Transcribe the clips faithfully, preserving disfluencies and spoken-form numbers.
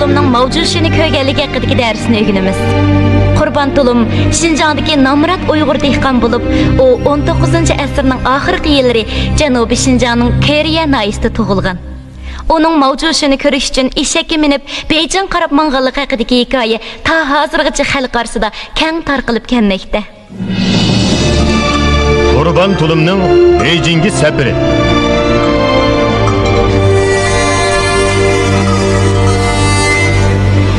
تۇلۇمنىڭ ماۋجۇشىنى كۆرگەنلىكى ھەققىدىكى دەرسنى ئۆگىنىمىز. قۇربان تۇلۇم شىنجاڭدىكى نامرات ئۇيغۇر دېھقان بولۇپ، ئۇ ئون توققۇزىنچى ئەسىرنىڭ ئاخىرقى يىللىرى جەنۇبىي شىنجاڭنىڭ كېرىيە ناھىيەسىدە تۇغۇلغان. ئۇنىڭ ماۋجۇشىنى كۆرۈش ئۈچۈن ئېشەككە مىنىپ، بېيجىڭغا قاراپ ماڭغانلىقى ھەققىدىكى ھېكايە تا ھازىرغىچە خەلق ئارىسىدا كەڭ تارقىلىپ كەلمەكتە. قۇربان تۇلۇمنىڭ بېيجىڭگە سەپىرى.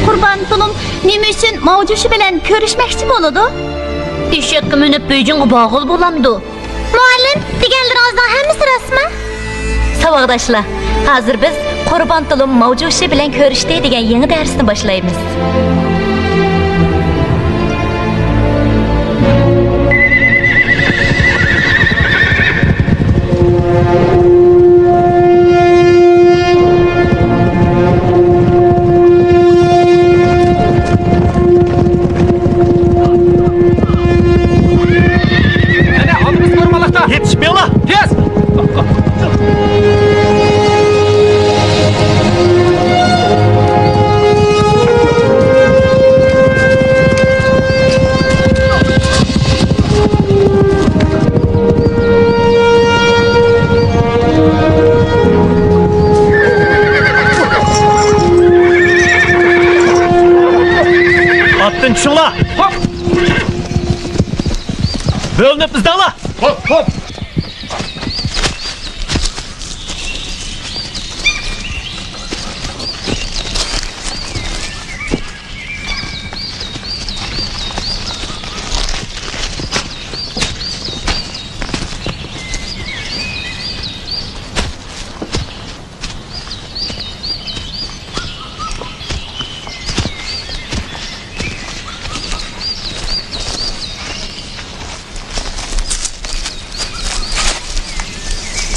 قۇربان تۇلۇم نېمە ئۈچۈن ماۋجۇشى بىلەن كۆرۈشمەكچى بولىدۇ؟ ئېشەككە مىنىپ بېيجىڭغا بارغىلى بولامدۇ؟ مۇئەللىم، دېگەنلىرىڭىزنىڭ ھەممىسى راستمۇ؟ ساۋاقداشلار، ھازىر بىز قۇربان تۇلۇم ماۋجۇشى بىلەن كۆرۈشتى دېگەن يېڭى دەرسنى باشلايمىز. ئەنە، ئالدىمىزدا قورمانلىقتا. يېتىشىپ مېڭىڭلار. تېز! ئاتتىن چۈشۈڭلار! بۆلۈنۈپ ئىزدەڭلار! خوپ، خوپ!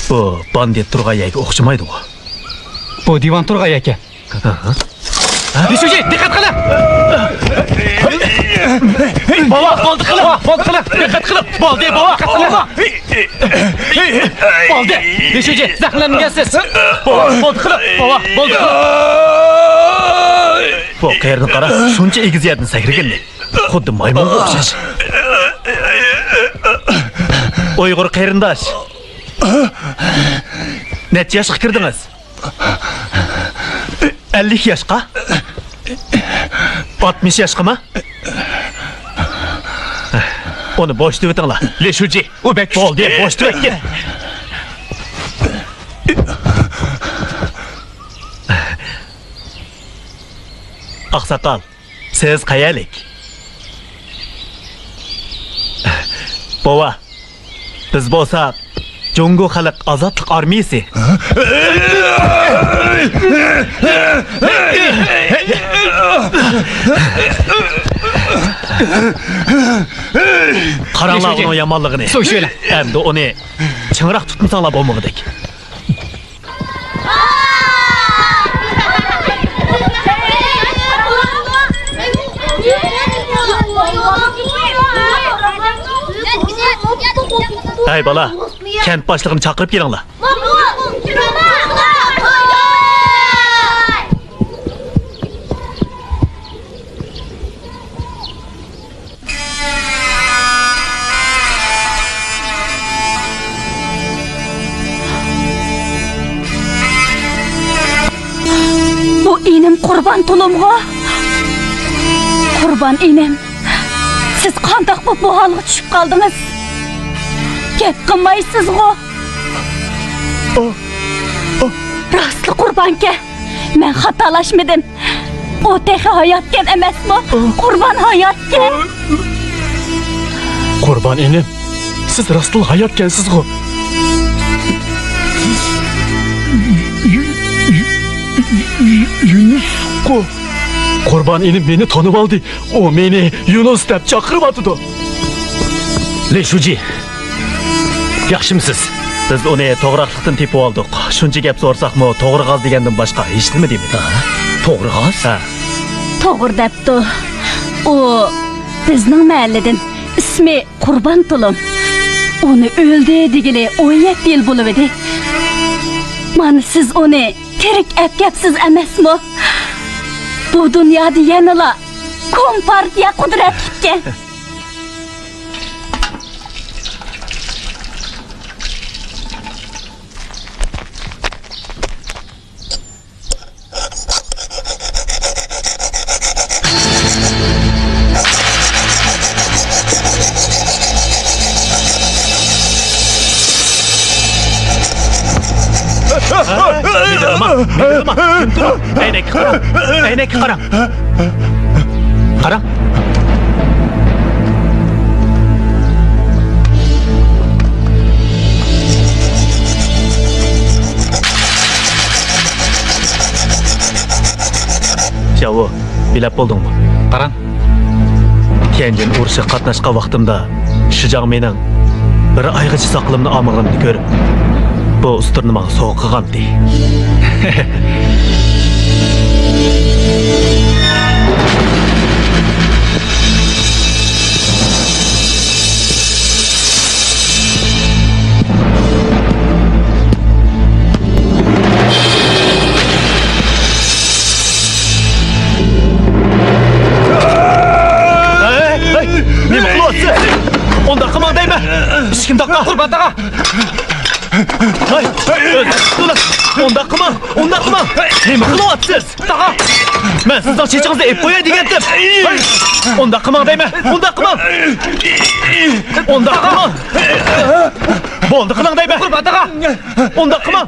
بۇ باندىت تۇرغان يەرگە ئوخشىمايدىغۇ. بۇ دىۋان تۇرغان يەركەن. لى شۇجى، دىققەت قىلىڭ! بوۋا، بولدى قىلىڭ! بوۋا، بولدى قىلىڭ! دىققەت قىلىڭ! بولدى، بوۋا! بولدى! لى شۇجى، زەخىملەنمىگەنسىز! بوۋا، بولدى قىلىڭ! بوۋا، بولدى قىلىڭ! بۇ قېرىنى قارا، شۇنچە ئېگىز يەردىن سەكرىگىنى. خۇددى مايمۇنغا ئوخشاش. ئۇيغۇر قېرىنداش. نەچچە ياشقا كىردىڭىز؟ ئەللىك ياشقا؟ ئاتمىش ياشقىمۇ؟ ئۇنى بوشىتىۋېتىڭلار. لى شۇجى، ئۇ بەك كۈچلۈك. بولدى، بوشىتىۋەتكىن. ئاقساقال، سىز قەيەرلىك؟ بوۋا، بىز بولساق جۇڭگو خەلق ئازادلىق ئارمىيىسى. قاراڭلار ئۇنىڭ يامانلىقىنى. ئەمدى ئۇنى چىڭراق تۇتمىساڭلار بولمىغۇدەك. ھەي بالا، كەنت باشلىقىنى چاقىرىپ كېلىڭلار. بۇ ئىنىم قۇربان تۇلۇمغۇ؟ قۇربان ئىنىم، سىز قانداق بولۇپ بۇ ھالغا چۈشۈپ قالدىڭىز؟ گەپ قىلمايسىزغۇ؟ ئۇ، ئۇ. راستلا قۇربانكەن. مەن خاتالاشمىدىم. ئۇ تېخى ھاياتكەن ئەمەسمۇ؟ قۇربان ھاياتكەن. قۇربان ئىنىم، سىز راستلا ھاياتكەنسىزغۇ؟ يۈنۈسقۇ. قۇربان ئىنىم مېنى تونۇۋالدى. ئۇ مېنى يۇنۇس دەپ چاقىرىۋاتىدۇ. لى شۇجى، ياخشىمۇسىز؟ بىز ئۇنى توغراقلىقتىن تېپىۋالدۇق. شۇنچە گەپ سورىساقمۇ، توغرا غاز دېگەندىن باشقا ھېچنېمە دېمىدى. ھە؟ توغرا غاز؟ ھە. توغرا دەپتۇ. ئۇ بىزنىڭ مەھەللىدىن. ئىسمى قۇربان تۇلۇم. ئۇنى ئۆلدى دېگىلى ئون يەتتە يىل بولۇۋىدى. مانا سىز ئۇنى تىرىك ئەپكەپسىز ئەمەسمۇ؟ بۇ دۇنيادا يەنىلا كومپارتىيە قۇدرەتلىككەن. مىدىرلىما، مىدىرلىما، جىم تۇرۇڭ. ئەينەككە قارا، ئەينەككە قارا. قاراڭ. شياۋۇ، بىلەپ بولدۇڭمۇ؟ قاراڭ. تيەنجىن ئۇرۇشىغا قاتناشقان ۋاقتىمدا شىجاڭ مېنىڭ بىر ئايغىچە ساقىلىمنى ئالمىغىنىمنى كۆرۈپ، بۇ ئۇستۇرىنى ماڭا سوۋغا قىلغانىدى. ھەي، ھەي، نېمە قىلىۋاتىسىز؟ ئۇنداق قىلماڭ دەيمەن. ئىشىكىمنى تاقا. قۇربان تاغا. ھەي، ئۆزىڭىز تۇتۇڭ. ئۇنداق قىلماڭ، ئۇنداق قىلماڭ. نېمە قىلىۋاتىسىز؟ تاغا. مەن سىزنىڭ چېچىڭىزنى ئېلىپ قوياي دېگەنتىم. ھەي، ئۇنداق قىلماڭ دەيمەن، ئۇنداق قىلماڭ. ئۇنداق قىلماڭ. بولدى، قىلىڭ دەيمەن. قۇربان تاغا. ئۇنداق قىلماڭ.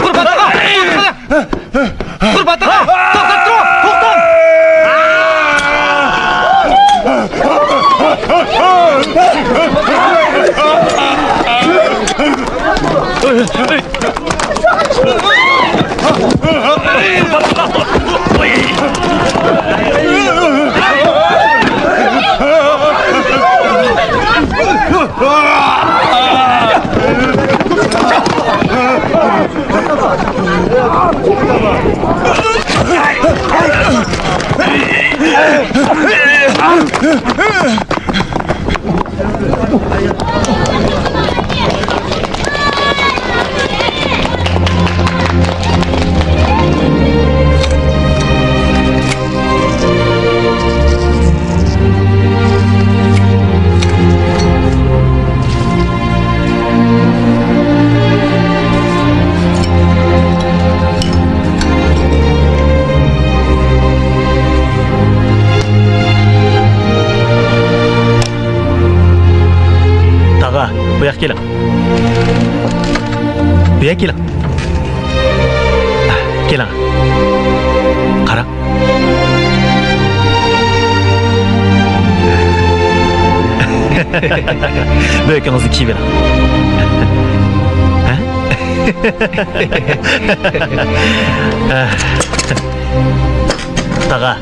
قۇربان تاغا. قۇربان تاغا، توختاپ تۇرۇڭ! توختاڭ! تاغا، بۇ ياققا كېلىڭ. بۇ يەرگە كېلىڭ. كېلىڭ. قاراڭ. بۆكىڭىزنى كىيىۋېلىڭ. ھە؟ تاغا،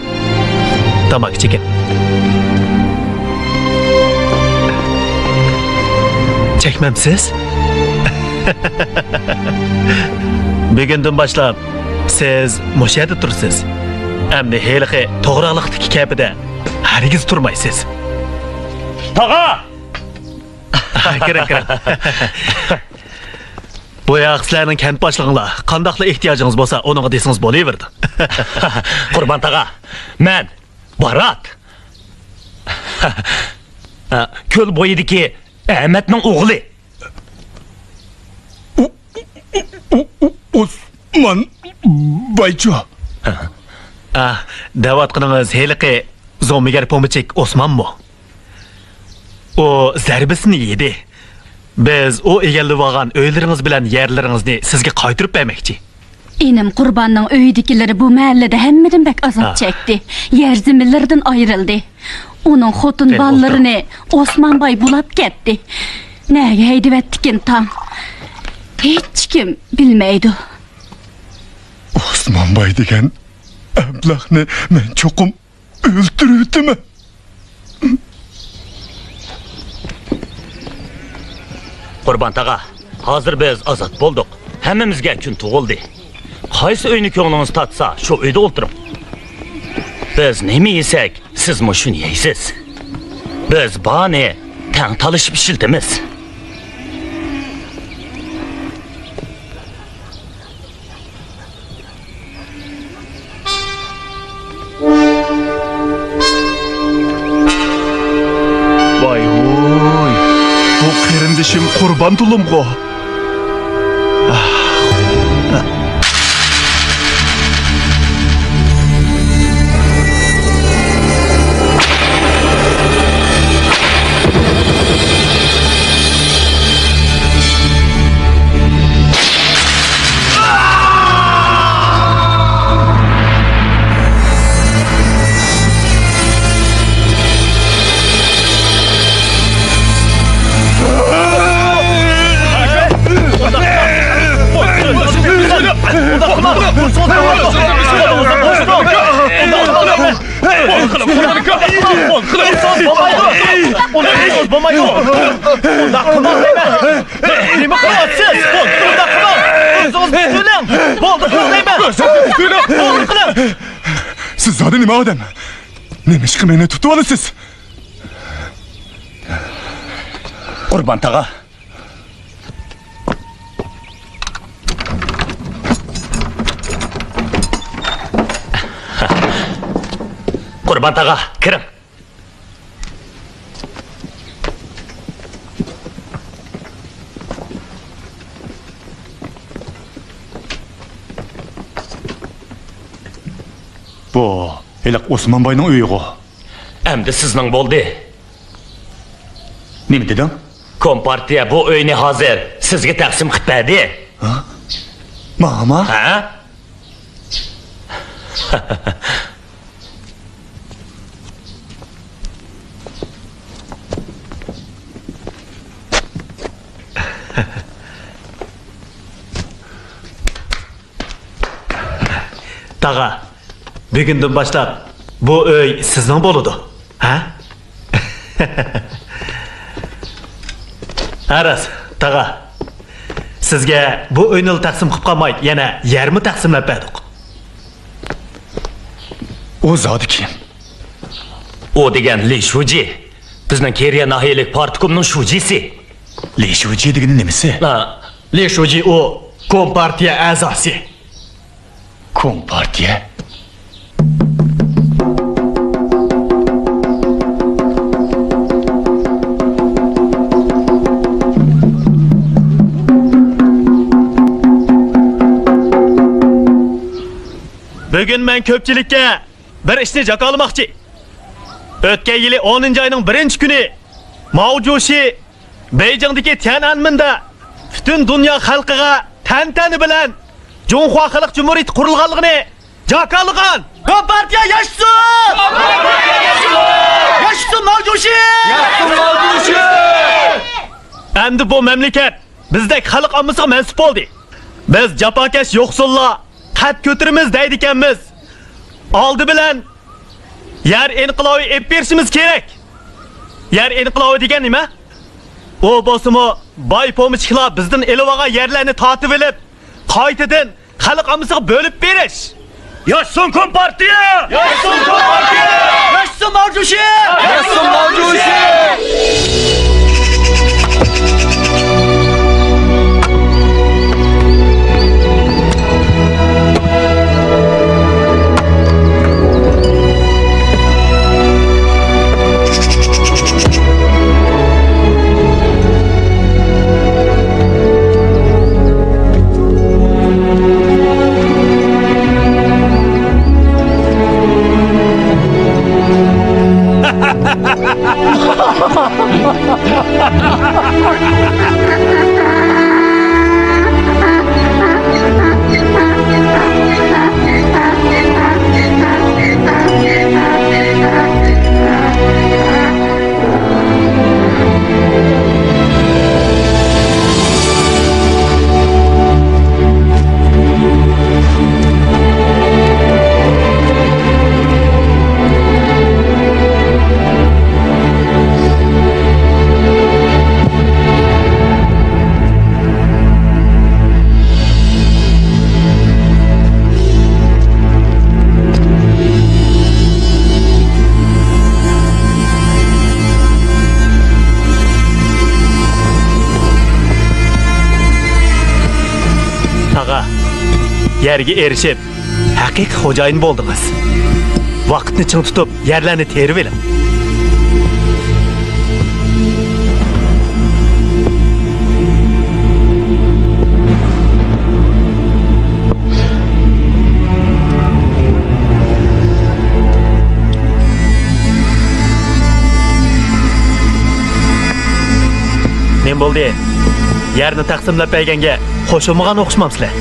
تاماكا چېكىڭ. چەكمەمسىز؟ بۈگۈندىن باشلاپ سىز مۇشۇ يەردە تۇرىسىز. ئەمدى ھېلىقى توغراقلىقتىكى كەپىدە ھەرگىز تۇرمايسىز. تاغا! كىرىڭ، كىرىڭ. بۇ ياق سىلەرنىڭ كەنت باشلىقىڭلار. قانداقلا ئېھتىياجىڭىز بولسا، ئۇنىڭغا دېسىڭىز بولۇۋېرىدۇ. قۇربان تاغا، مەن بارات. كۆل بويىدىكى ئەمەتنىڭ ئوغلى. ئۇ، ئۇ، ئۇ، ئۇ، ئوسمان بايچۇ. ئا، دەۋاتقىنىڭىز ھېلىقى زومىگەر پومىچىك ئوسمانمۇ؟ ئۇ زەربىسىنى يېدى. بىز ئۇ ئىگىلىۋالغان ئۆيلىرىڭىز بىلەن يەرلىرىڭىزنى سىزگە قايتۇرۇپ بەرمەكچى. ئىنىم قۇرباننىڭ ئۆيىدىكىلىرى بۇ مەھەللىدە ھەممىدىن بەك ئازاب ھا. چەكتى. يەر زېمىنلىرىدىن ئايرىلدى. ئۇنىڭ خوتۇن قېنى، بالىلىرىنى ئوسمانباي بۇلاپ كەتتى. نەگە ھەيدىۋەتتىكىن تاڭ؟ ھېچكىم بىلمەيدۇ. ئوسمانباي دېگەن ئەبلەخنى مەن چوقۇم ئۆلتۈرۈۋېتىمەن. قۇربان تاغا، ھازىر بىز ئازاد بولدۇق. ھەممىمىزگە كۈن تۇغۇلدى. قايسى ئۆينى كۆڭلىڭىز تارتسا، شۇ ئۆيدە ئولتۇرۇڭ. بىز نېمە يېسەك، سىزمۇ شۇنى يەيسىز. بىز بارنى تەڭ تالىشىپ ئىشلىتىمىز. قۇربان تۇلۇمغۇ. بولمايدۇ. ئۇنداق قىلماڭ دەيمەن. نېمە قىلىۋاتىسىز؟ ئۇنداق قىلماڭ. ئۆزىڭىز تۆلەڭ. بولدى، قىلىڭ دەيمەن. بولدى، قىلىڭ. سىز زادى نېمە ئادەم؟ نېمىشقا مېنى تۇتۇۋالىسىز؟ قۇربان تاغا. قۇربان تاغا، كىرىڭ. بۇ ھېلىقى ئوسمان باينىڭ ئۆيىغۇ. ئەمدى سىزنىڭ بولدى. نېمە دېدىڭ؟ كومپارتىيە بۇ ئۆينى ھازىر سىزگە تەقسىم قىلىپ بەردى. ھە؟ ماڭىمۇ؟ ھە؟ تاغا، بۈگۈندىن باشلاپ بۇ ئۆي سىزنىڭ بولىدۇ. ھە؟ ھە راست، تاغا. سىزگە بۇ ئۆينىلا تەقسىم قىلىپ قالماي، يەنە يەرمۇ تەقسىملەپ بەردۇق. ئۇ زادى كىم؟ ئۇ دېگەن لى شۇجى. بىزنىڭ كېرىيە ناھىيەلىك پارتكومنىڭ شۇجىسى. لى شۇجى دېگىنى نېمىسى؟ ھە. لى شۇجى ئۇ كومپارتىيە ئەزاسى. كومپارتىيە؟ بۈگۈن مەن كۆپچىلىككە بىر ئىشنى جاكارلىماقچى. ئۆتكەن يىلى ئونىنچى ئاينىڭ بىرىنچى كۈنى ماۋ جۇشى بېيجىڭدىكى تيەنئەنمېندا پۈتۈن دۇنيا خەلقىگە تەنتەنە بىلەن جۇڭخۇا خەلق جۇمھۇرىيىتى قۇرۇلغانلىقىنى جاكارلىغان. كومپارتىيە ياشىسۇن! ياشىسۇن ماۋ جۇشى! ئەمدى بۇ مەملىكەت بىزدەك خەلق ئاممىسىغا مەنسۇپ بولدى. بىز جاپاكەش يوقسۇللار قەد كۆتۈرىمىز دەيدىكەنمىز. ئالدى بىلەن يەر ئىنقىلابى ئېلىپ بېرىشىمىز كېرەك. يەر ئىنقىلابى دېگەن نېمە؟ ئۇ بولسىمۇ باي پومېشچىكلار بىزدىن ئېلىۋالغان يەرلەرنى تارتىۋېلىپ، قايتىدىن خەلق ئاممىسىغا بۆلۈپ بېرىش. ياشىسۇن كومپارتىيە! ياشىسۇن كومپارتىيە! ياشىسۇن ماۋ جۇشى! ياشىسۇن ماۋ جۇشى! تاغا، يەرگە ئېرىشىپ، ھەقىقىي خوجايىن بولدىڭىز. ۋاقىتنى چىڭ تۇتۇپ، يەرلەرنى تېرىۋېلىڭ. يەرنى تەقسىملەپ بەرگەنگە قوشۇلمىغان ئوخشىمامسىلەر؟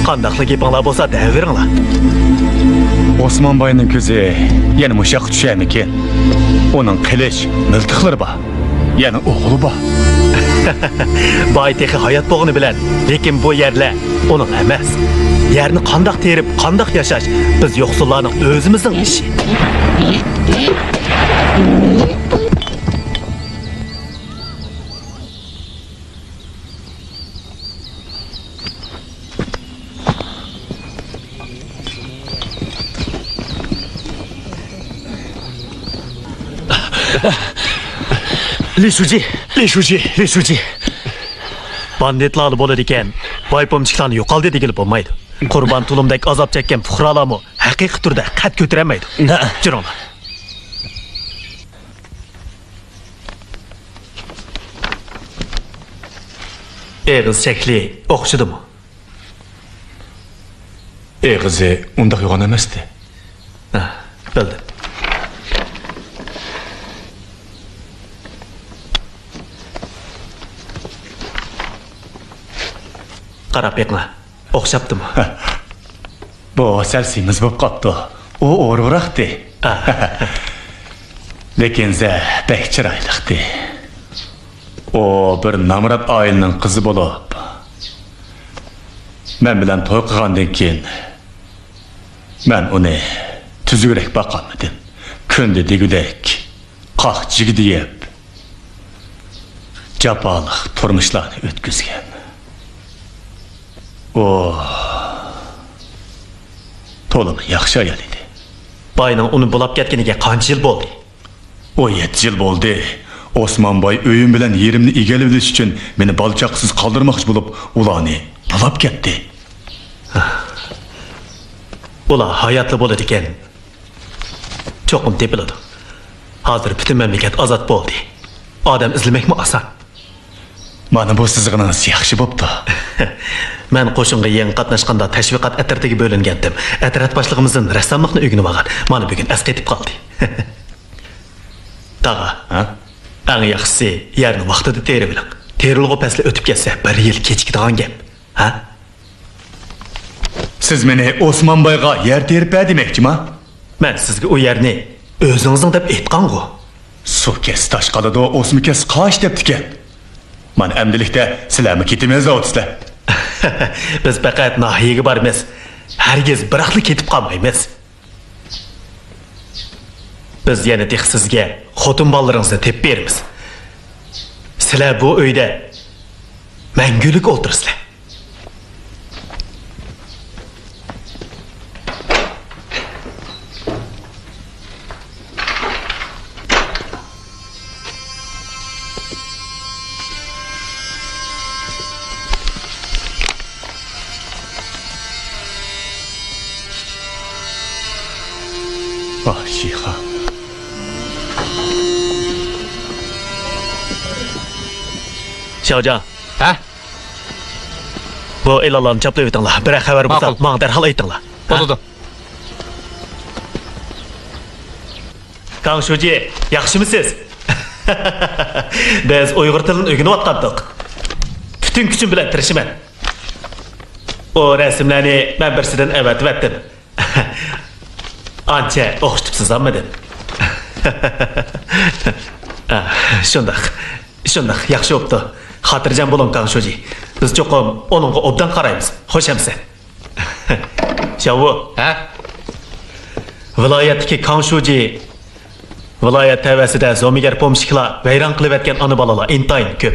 قانداقلا گېپىڭلار بولسا دەۋېرىڭلار. ئوسمانباينىڭ كۆزى يەنە مۇشۇ ياققا چۈشەرمىكىن؟ ئۇنىڭ قىلىچ مىلتىقلىرى بار. يەنە ئوغلى بار. باي تېخى ھايات بولغىنى بىلەن، لېكىن بۇ يەرلەر ئۇنىڭ ئەمەس. يەرنى قانداق تېرىپ، قانداق ياشاش، بىز يوقسۇللارنىڭ ئۆزىمىزنىڭ ئىشى. لى شۇجى! لى شۇجى! لى شۇجى! باندىتلارلا بولىدىكەن، باي پومچىكلارنى يوقالدى دېگىلى بولمايدۇ. قۇربان تۇلۇمدەك ئازاب چەككەن پۇقرالارمۇ ھەقىقىي تۈردە قەد كۆتۈرەلمەيدۇ. نە؟ جۈرۈڭلار. ئېغىز شەكلى ئوخشىدىمۇ؟ ئېغىزى ئۇنداق يوغان ئەمەستى. ھە، بىلدىم. قاراپ بېقىڭ. ئوخشاپتىمۇ؟ بۇ سەل سېمىز بولۇپ قاپتۇ. ئۇ ئورۇقراقتى. ئا. لېكىن زە بەك چىرايلىقتى. ئۇ بىر نامرات ئائىلىنىڭ قىزى بولۇپ، مەن بىلەن توي قىلغاندىن كېيىن، مەن ئۇنى تۈزۈكرەك باقالمىدىم. كۈندە دېگۈدەك قاق جىگدە يەپ، جاپالىق تۇرمۇشلارنى ئۆتكۈزگەن. ئۇ تولىمۇ ياخشى ئايال ئىدى. باينىڭ ئۇنى بۇلاپ كەتكىنىگە قانچە يىل بولدى؟ ئون يەتتە يىل بولدى. ئوسمان باي ئۆيۈم بىلەن يېرىمنى ئىگىلىۋېلىش ئۈچۈن مېنى بالا-چاقىسىز قالدۇرماقچى بولۇپ، ئۇلارنى بۇلاپ كەتتى. ئۇلار ھاياتلا بولىدىكەن. چوقۇم تېپىلىدۇ. ھازىر پۈتۈن مەملىكەت ئازاد بولدى. ئادەم ئىزلىمەكمۇ ئاسان. مانا بۇ سىزغىنىڭىز ياخشى بوپتۇ. مەن قوشۇنغا يېڭى قاتناشقاندا تەشۋىقات ئەترىتىگە بۆلۈنگەنتىم. ئەترەت باشلىقىمىزدىن رەسساملىقنى ئۆگىنىۋالغان. مانا بۈگۈن ئەسقېتىپ قالدى. تاغا، ھە؟ ئەڭ ياخشىسى يەرنى ۋاقتىدا تېرىۋېلىڭ. تېرىلغۇ پەسلى ئۆتۈپ كەتسە، بىر يىل كېچىكىدىغان گەپ. ھە؟ سىز مېنى ئوسمانبايغا يەر تېرىپ بەر دېمەكچىما؟ مەن سىزگە ئۇ يەرنى ئۆزىڭىزنىڭ دەپ ئېيتقانغۇ. سۇ كەتسە تاش قالىدۇ، ئوسما كەتسە قاش دەپتىكەن. مانا ئەمدىلىكتە سىلەرمۇ كېتىمىز دەۋاتىسىلەر. بىز پەقەت ناھىيەگە بارىمىز. ھەرگىز بىراقلا كېتىپ قالمايمىز. بىز يەنە تېخى سىزگە خوتۇن بالىلىرىڭىزنى تېپىپ بېرىمىز. سىلەر بۇ ئۆيدە مەڭگۈلۈك ئولتۇرىسىلەر. ئاھ، شىخا. شاۋجان. ھە؟ بۇ ئېلانلارنى چاپلىۋېتىڭلار. بىرەر خەۋەر بولسا، ماقۇل. ماڭا دەرھال ئېيتىڭلار. ھە؟ بولىدۇ. كاڭ شۇجى، ياخشىمۇسىز؟ بىز ئۇيغۇر تىلىنى ئۆگىنىۋاتقانتۇق. پۈتۈن كۈچۈم بىلەن تىرىشىمەن. ئۇ رەسىملەرنى مەن بىرسىدىن ئەۋەتىۋەتتىم. ئانچە ئوخشىتىپ سىزالمىدىم. ئا، شۇنداق. شۇنداق، ياخشى بوپتۇ. خاتىرجەم بولۇڭ، كاڭ شۇجى. بىز چوقۇم ئۇنىڭغا ئوبدان قارايمىز. خوش ئەمىسە. شاۋۋۇ. ھە؟ ۋىلايەتتىكى كاڭ شۇجى، ۋىلايەت تەۋەسىدە زومىگەر پومېشچىكلار ۋەيران قىلىۋەتكەن ئانا بالىلار ئىنتايىن كۆپ.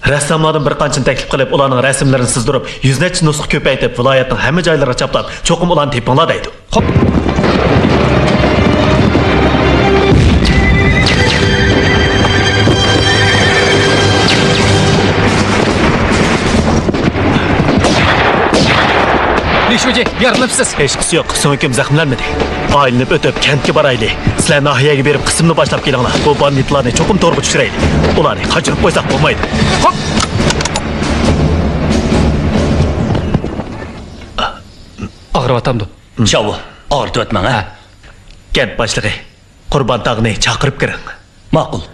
رەسساملاردىن بىر قانچىنى تەكلىپ قىلىپ، ئۇلارنىڭ رەسىملىرىنى سىزدۇرۇپ، يۈز نەچچە نۇسخا كۆپەيتىپ، ۋىلايەتنىڭ ھەممە جايلىرىغا چاپلاپ، چوقۇم ئۇلارنى تېپىڭلار دەيدۇ. خوپ. لى شۇجى، يارىلىنىپسىز. ھېچقىسى يوق، سۆڭىكىم زەخىملەنمىدى. ئايلىنىپ ئۆتۈپ، كەنتكە بارايلى. سىلەر ناھىيەگە بېرىپ، قىسىمنى باشلاپ كېلىڭلار. بۇ باندىتلارنى چوقۇم تورغا چۈشۈرەيلى. ئۇلارنى قاچۇرۇپ قويساق بولمايدۇ. خوپ! ئاغرىۋاتامدۇ؟ شاۋۇ، ئاغرىتىۋەتمەڭ، ھە؟ كەنت باشلىقى، قۇربان تاغنى چاقىرىپ كىرىڭ. ماقۇل.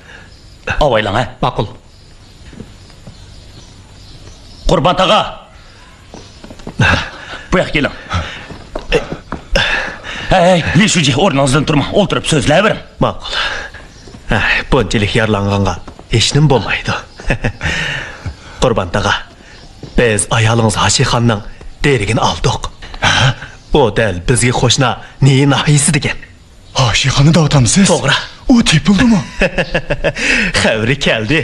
ئاۋايلاڭ، ھە؟ ماقۇل. قۇربان تاغا! بۇ ياققا كېلىڭ. ھەي، لى شۇجى، ئورنىڭىزدىن تۇرماڭ، ئولتۇرۇپ سۆزلەۋېرىڭ. ماقۇل. ھە، بۇنچىلىك يارىلانغانغا ھېچنېمە بولمايدۇ. قۇربان تاغا، بىز ئايالىڭىز ھاشىخاننىڭ دېرىكىنى ئالدۇق. ھە؟ ئۇ دەل بىزگە قوشنا نى ناھىيەسىدىكەن. ھاشىخاننى دەۋاتامسىز؟ توغرا. ئۇ تېپىلدىمۇ؟ خەۋىرى كەلدى.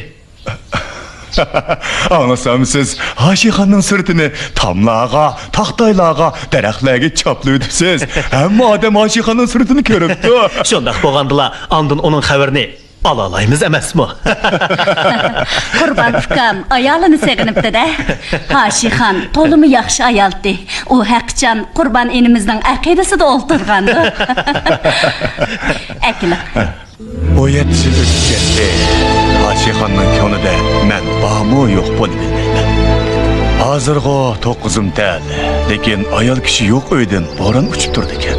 ئاڭلىسام، سىز ھاشىخاننىڭ سۈرىتىنى تاملارغا، تاختايلارغا، دەرەخلەرگە چاپلىۋېتىپسىز. ھەممە ئادەم ھاشىخاننىڭ سۈرىتىنى كۆرۈپتۇ. شۇنداق بولغاندىلا، ئاندىن ئۇنىڭ خەۋىرىنى ئالالايمىز ئەمەسمۇ؟ قۇربان ئۇكام ئايالىنى سېغىنىپتۇ-دە. ھاشىخان تولىمۇ ياخشى ئايالتى. ئۇ ھەقىچان قۇربان ئىنىمىزنىڭ ئەقىدىسىدە ئولتۇرغاندۇ. ئەكېلىڭ. ئون يەتتە يىل ئۆتۈپ كەتتى. ھاشىخاننىڭ كۆڭلىدە مەن بارمۇ يوقمۇ بىلمەيمەن. ھازىرغۇ توققۇزۇم دەل، لېكىن ئايال كىشى يوق ئۆيدىن بوران ئۇچۇپ تۇرىدىكەن.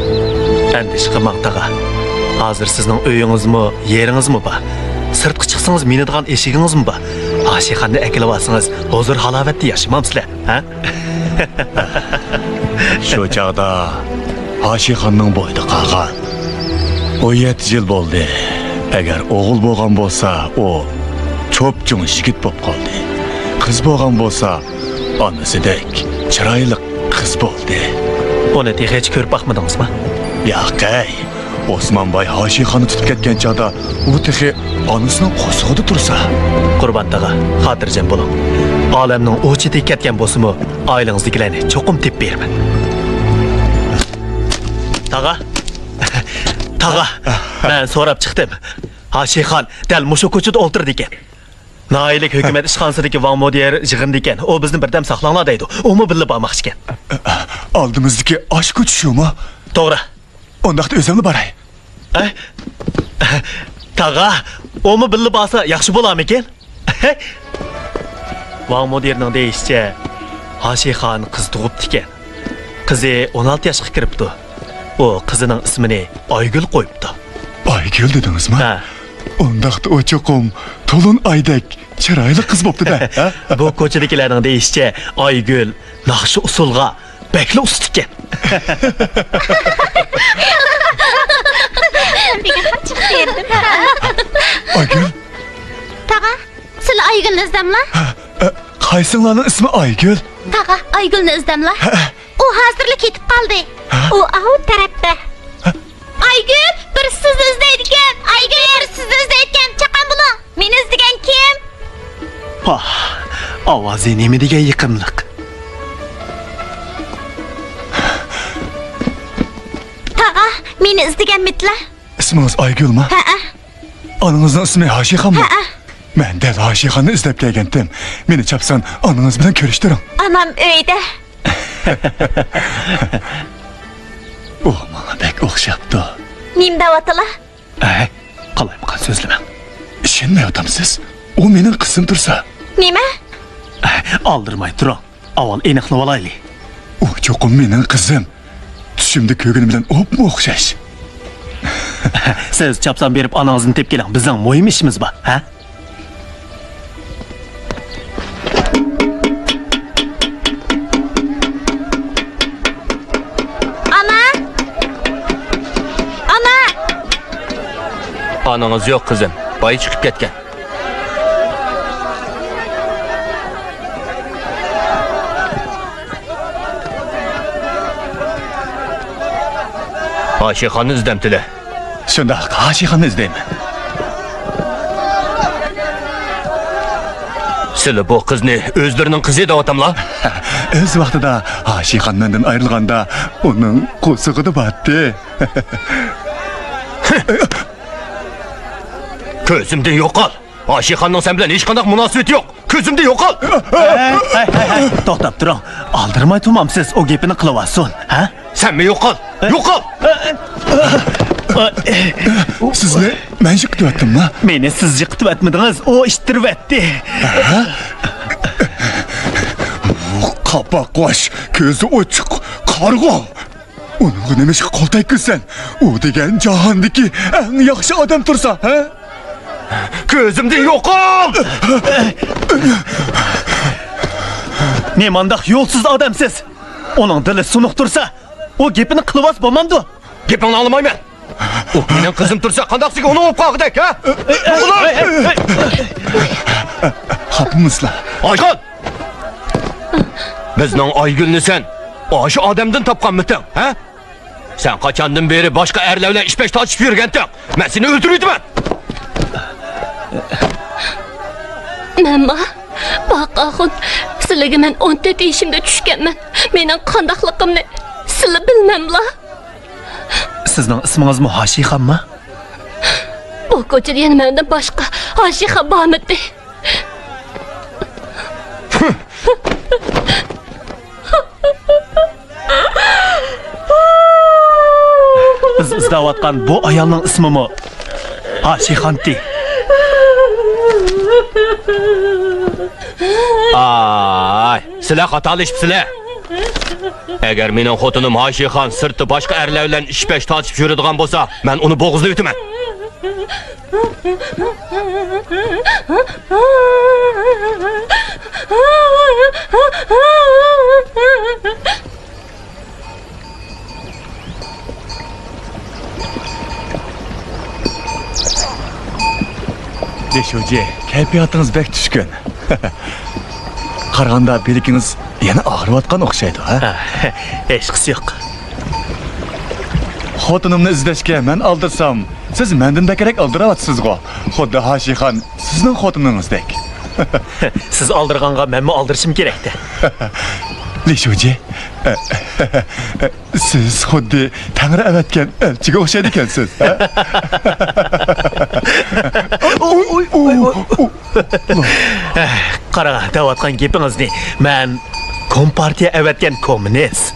ئەندىشە قىلماڭ، تاغا. ھازىر سىزنىڭ ئۆيىڭىزمۇ، يېرىڭىزمۇ بار. سىرتقا چىقسىڭىز مىنىدىغان ئېشىكىڭىزمۇ بار. ھاشىخاننى ئەكېلىۋالسىڭىز، ھۇزۇر-ھالاۋەتتە ياشىمامسىلەر، ھە؟ شۇ چاغدا ھاشىخاننىڭ بويىدا قالغان. ئون يەتتە يىل بولدى. ئەگەر ئوغۇل بولغان بولسا، ئۇ چوپچوڭ يىگىت بولۇپ قالدى. قىز بولغان بولسا، ئانىسىدەك چىرايلىق قىز بولدى. ئۇنى تېخىچە كۆرۈپ باقمىدىڭىزمۇ؟ ياق ئەي، ئوسمانباي ھاشىخاننى تۇتۇپ كەتكەن چاغدا ئۇ تېخى ئانىسىنىڭ قورسىقىدا تۇرسا. قۇربان تاغا، خاتىرجەم بولۇڭ. ئالەمنىڭ ئۇ چېتىگە كەتكەن بولسىمۇ، ئائىلىڭىزدىكىلەرنى چوقۇم تېپىپ بېرىمەن. تاغا، تاغا، مەن سوراپ چىقتىم. ھاشىخان دەل مۇشۇ كوچىدا ئولتۇرىدىكەن. ناھىيەلىك ھۆكۈمەت ئىشخانىسىدىكى ۋاڭ مۇدىر يىغىندىكەن. ئۇ بىزنى بىردەم ساقلاڭلار دەيدۇ. ئۇمۇ بىللە بارماقچىكەن. ئالدىمىزدىكى ئاشۇ كوچا شۇمۇ؟ توغرا. ئۇنداقتا ئۆزۈملا باراي. ئە؟ تاغا، ئۇمۇ بىللە بارسا ياخشى بولارمىكىن؟ ۋاڭ مۇدىرنىڭ دېيىشىچە، ھاشىخان قىز تۇغۇپتىكەن. قىزى ئون ئالتە ياشقا كىرىپتۇ. ئۇ قىزىنىڭ ئىسمىنى ئايگۈل قويۇپتۇ. ئايگۈل دېدىڭىزمۇ؟ ھە. ئۇنداقتا ئۇ چوقۇم تولۇن ئايدەك چىرايلىق قىز بوپتۇ-دە، ھە؟ بۇ كوچىدىكىلەرنىڭ دېيىشىچە، ئايگۈل ناخشا ئۇسسۇلغا بەكلا ئۇستىكەن. ئايگۈل. تاغا، سىلە ئايگۈلنى ئىزدەملا؟ ھە، ئە، قايسىڭلارنىڭ ئىسمى ئايگۈل؟ تاغا، ئايگۈلنى ئىزدەملا؟ ھە. ئۇ ھازىرلا كېتىپ قالدى. ھە؟ ئۇ ئاۋۇ تەرەپتە. ھە؟ ئايگۈل، بىرسى سىزنى ئىزدەيدىكەن. ئايگۈل، بىرسى سىزنى ئىزدەيدىكەن. چاققان بولۇڭ. مېنى ئىزدىگەن كىم؟ پاھ، ئاۋازى نېمە دېگەن يېقىملىق. تاغا، مېنى ئىزدىگەنمىدىلا؟ ئىسمىڭىز ئايگۈلمۇ؟ ھەئە. ئانىڭىزنىڭ ئىسمى ھاشىخانمۇ؟ ھەئە. مەن دەل ھاشىخاننى ئىزدەپ كەلگەنتىم. مېنى چاپسان ئانىڭىز بىلەن كۆرۈشتۈرۈڭ. ئانام ئۆيدە. ئۇ ماڭا بەك ئوخشاپتۇ. نېمە دەۋاتىلا؟ ئەي، قالايمىقان سۆزلىمەڭ. ئىشەنمەيۋاتامسىز؟ ئۇ مېنىڭ قىزىم تۇرسا. نېمە؟ ئەي، ئالدىرىماي تۇرۇڭ. ئاۋۋال ئېنىقلىۋالايلى. ئۇ چوقۇم مېنىڭ قىزىم. چۈشۈمدە كۆرگىنىم بىلەن ئوپمۇ ئوخشاش. سىز چاپسان بېرىپ ئانىڭىزنى تېپىپ كېلىڭ. بىزنىڭ مۇھىم ئىشىمىز بار، ھە؟ ئانا! ئانا! ئانىڭىز يوق، قىزىم. بايا چىقىپ كەتكەن. ھاشىخاننى ئىزدەمتىلە؟ شۇنداق، ھاشىخاننى ئىزدەيمەن. سىلى بۇ قىزنى ئۆزلىرىنىڭ قىزى دەۋاتاملا؟ ئۆز ۋاقتىدا ھاشىخان مەندىن ئايرىلغاندا ئۇنىڭ قورسىقىدا بارتتى. كۆزۈمدىن يوقال! ھاشىخاننىڭ سەن بىلەن ھېچقانداق مۇناسىۋىتى يوق! كۆزۈمدىن يوقال! ھەي، ھەي، ھەي، ھەي، توختاپ تۇرۇڭ. ئالدىرىماي تۇرمامسىز، ئۇ گېپىنى قىلىۋاتسۇن، ھە؟ سەنمۇ يوقال! يوقال! سىزنى مەن يىقىتىۋەتتىمما؟ مېنى سىز يىقىتىۋەتمىدىڭىز، ئۇ ئىتتىرىۋەتتى. قاپاقباش، كۆزى ئوچۇق، قارىغۇ! ئۇنىڭغا نېمىشقا قول تەگكۈزسەن؟ ئۇ دېگەن جاھاندىكى ئەڭ ياخشى ئادەم تۇرسا، ھە؟ كۆزۈمدىن يوقال! نېمانداق يولسىز ئادەمسىز! ئۇنىڭ دىلى سۇنۇق تۇرسا، ئۇ گېپىنى قىلىۋالسا بولمامدۇ؟ گېپىڭنى ئاڭلىمايمەن! ئۇ مېنىڭ قىزىم تۇرسا، قانداق سىزگە ئۇنىڭ بولۇپ قالغۇدەك، ھە؟ خاپىمۇسىلەر؟ ئايخان! بىزنىڭ ئايگۈلنى سەن ئاشۇ ئادەمدىن تاپقانمىتىڭ، ھە؟ سەن قاچاندىن بېرى باشقا ئەرلەر بىلەن ئىش-پەش تارتىشىپ يۈرگەنتىڭ؟ مەن سېنى ئۆلتۈرۈۋېتىمەن! مەنما؟ باق ئاخۇن، سىلىگە مەن ئون تۆت يېشىمدا چۈشكەنمەن. مېنىڭ قانداقلىقىمنى سىلى بىلمەملا؟ سىزنىڭ ئىسمىڭىزمۇ ھاشىخانمۇ؟ بۇ كوچىدا يەنە مەندىن باشقا ھاشىخان بارمىدى. بىز ئىزدەۋاتقان بۇ ئايالنىڭ ئىسمىمۇ ھاشىخانتى. ئاي، سىلەر خاتالىشىپسىلەر. ئەگەر مېنىڭ خوتۇنۇم ھاشىخان سىرتتا باشقا ئەرلەر بىلەن ئىش-پەش تارتىشىپ يۈرىدىغان بولسا، مەن ئۇنى بوغۇزلىۋېتىمەن. لى شۇجى، كەيپىياتىڭىز بەك چۈشكۈن. قارىغاندا بىلىكىڭىز يەنە ئاغرىۋاتقان ئوخشايدۇ، ھە؟ ھېچقىسى يوق. خوتۇنۇمنى ئىزدەشكە مەن ئالدىرسام، سىز مەندىن بەكرەك ئالدىراۋاتىسىزغۇ؟ خۇددى ھاشىخان سىزنىڭ خوتۇنىڭىزدەك. سىز ئالدىرغانغا مەنمۇ ئالدىرىشىم كېرەكتە. لى شۇجى، سىز خۇددى تەڭرى ئەۋەتكەن ئەلچىگە ئوخشايدىكەنسىز، ھە؟ قاراڭ، دەۋاتقان گېپىڭىزنى. مەن كومپارتىيە ئەۋەتكەن كوممۇنىست.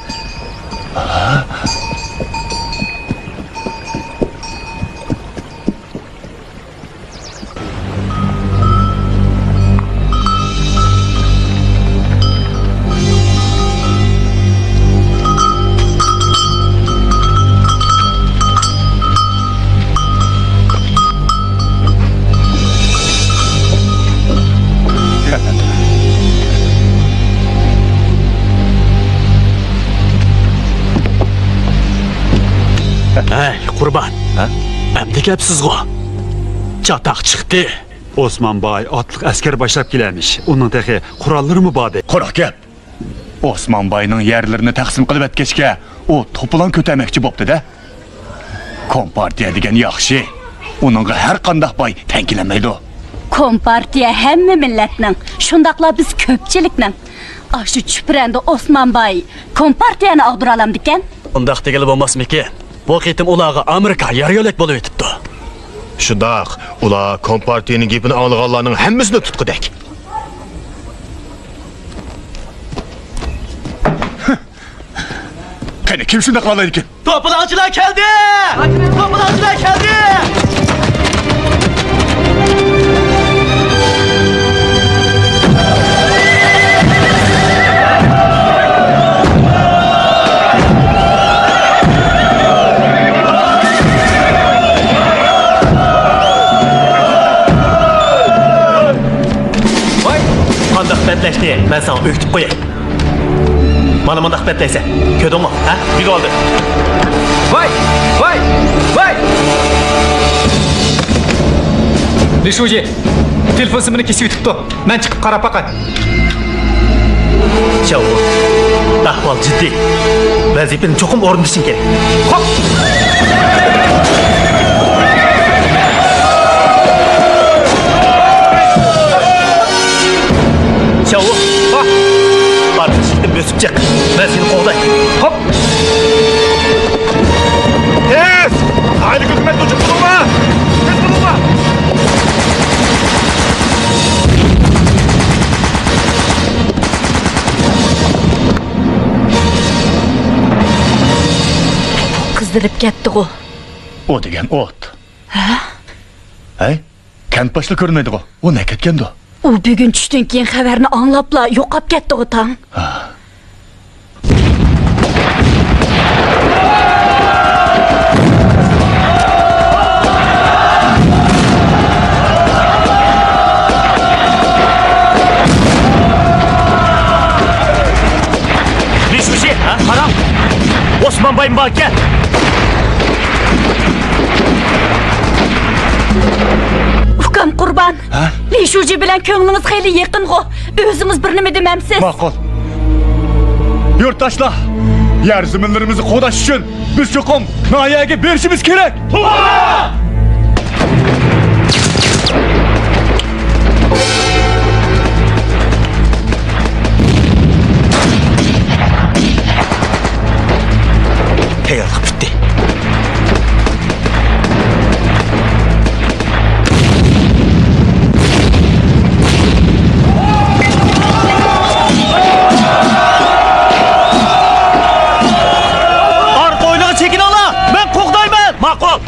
ھەي، قۇربان. ھە؟ ئەمدى كەپسىزغۇ؟ چاتاق چىقتى. ئوسمان باي ئاتلىق ئەسكەر باشلاپ كېلەرمىش. ئۇنىڭ تېخى قوراللىرىمۇ باردى. قۇرۇق گەپ. ئوسمان باينىڭ يەرلىرىنى تەقسىم قىلىپ ئەتكەچكە، ئۇ توپىلاڭ كۆتەرمەكچى بوپتۇ-دە. كومپارتىيە دېگەن ياخشى. ئۇنىڭغا ھەر قانداق باي تەڭ كېلەلمەيدۇ. كومپارتىيە ھەممە مىللەتنىڭ، شۇنداقلا بىز كۆپچىلىكنىڭ. ئاشۇ چۈپرەندە ئوسمان باي كومپارتىيەنى ئاغدۇرالامدىكەن؟ ئۇنداق دېگىلى بولماسمىكىن؟ بۇ قېتىم ئۇلارغا ئامېرىكا يار-يۆلەك بولۇۋېتىپتۇ. شۇنداق، ئۇلار كومپارتىيەنىڭ گېپىنى ئاڭلىغانلارنىڭ ھەممىسىنى تۇتقۇدەك. قېنى، كىم شۇنداق قىلالايدىكىن؟ توپىلاڭچىلار كەلدى! توپىلاڭچىلار كەلدى! ۋاي، قانداق بەتلەشنى مەن ساڭا ئۆگىتىپ قوياي. مانا مۇنداق بەتلەيسەن. كۆردۈڭمۇ؟ ھە؟ بىلىۋالدىم. ۋاي! ۋاي! ۋاي! لى شۇجى، تېلېفون سىمىنى كېسىۋېتىپتۇ. مەن چىقىپ قاراپ باقاي. چاۋ، ئەھۋال جىددىي. ۋەزىپىنى چوقۇم ئورۇندىشىڭ كېرەك. خوپ! چاۋ، ھا! ئارقا ئىشىكتىن بۆسۈپ چىق. مەن سېنى قوغداي. خوپ! تېز! ئائىلە كۆزىمەن توچۇپ تۇرۇڭلار! تېز بولۇڭلار! قىزىرىپ كەتتىغۇ. ئۇ دېگەن ئوت. ھە؟ ھەي، كەنت باشلىقى كۆرۈنمەيدىغۇ. ئۇ نەگە كەتكەندۇ؟ ئۇ بۈگۈن چۈشتىن كېيىن خەۋەرنى ئاڭلاپلا يوقاپ كەتتىغۇ تاڭ. ھا. ئۇكام قۇربان. ھە؟ لى شۇجى بىلەن كۆڭلىڭىز خېلى يېقىنغۇ. ئۆزىڭىز بىر نېمە دېمەمسىز؟ ماقۇل. يۇرتداشلار، يەر زېمىنلىرىمىزنى قوغداش ئۈچۈن بىز چوقۇم ناھىيەگە بېرىشىمىز كېرەك. توغرا! تەييارلىق پۈتتى. ئارقا ھويلىغا چېكىنىڭلار، مەن قوغدايمەن. ماقۇل.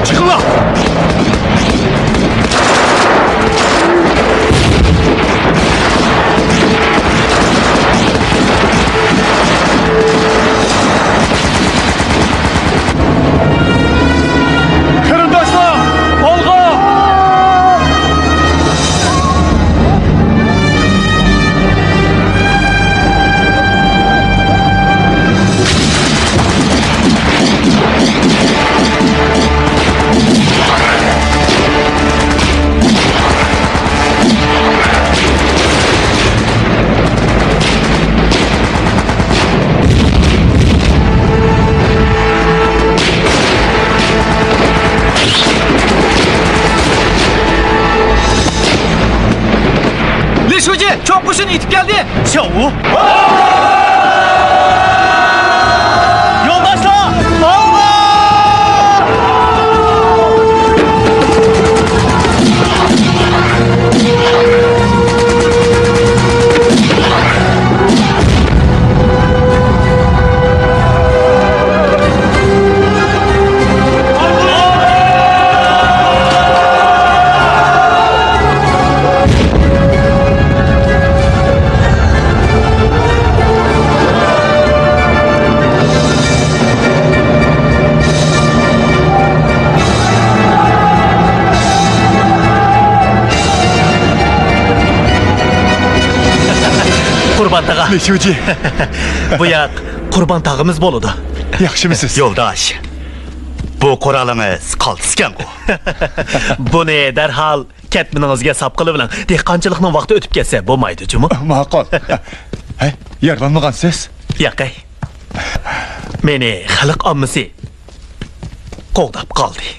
چىقىڭلار! قېرىنداشلار، ئالغا! لى شۇجى چوڭ قوشۇن يېتىپ كەلدى. شاۋۇ! يولداشلار، ئالغا! قۇربان تاغا. لى شۇجى. بۇ ياق قۇربان تاغىمىز بولىدۇ. ياخشىمۇسىز؟ يولداش، بۇ قورالىڭىز قالتىسكەنغۇ؟ بۇنى دەرھال كەتمىنىڭىزگە ساپ قىلىۋېلىڭ. دېھقانچىلىقنىڭ ۋاقتى ئۆتۈپ كەتسە بولمايدۇ جۇمۇ. ماقۇل. ھەي، يارىلانمىغانسىز؟ ياقەي. مېنى خەلق ئاممىسى قوغداپ قالدى.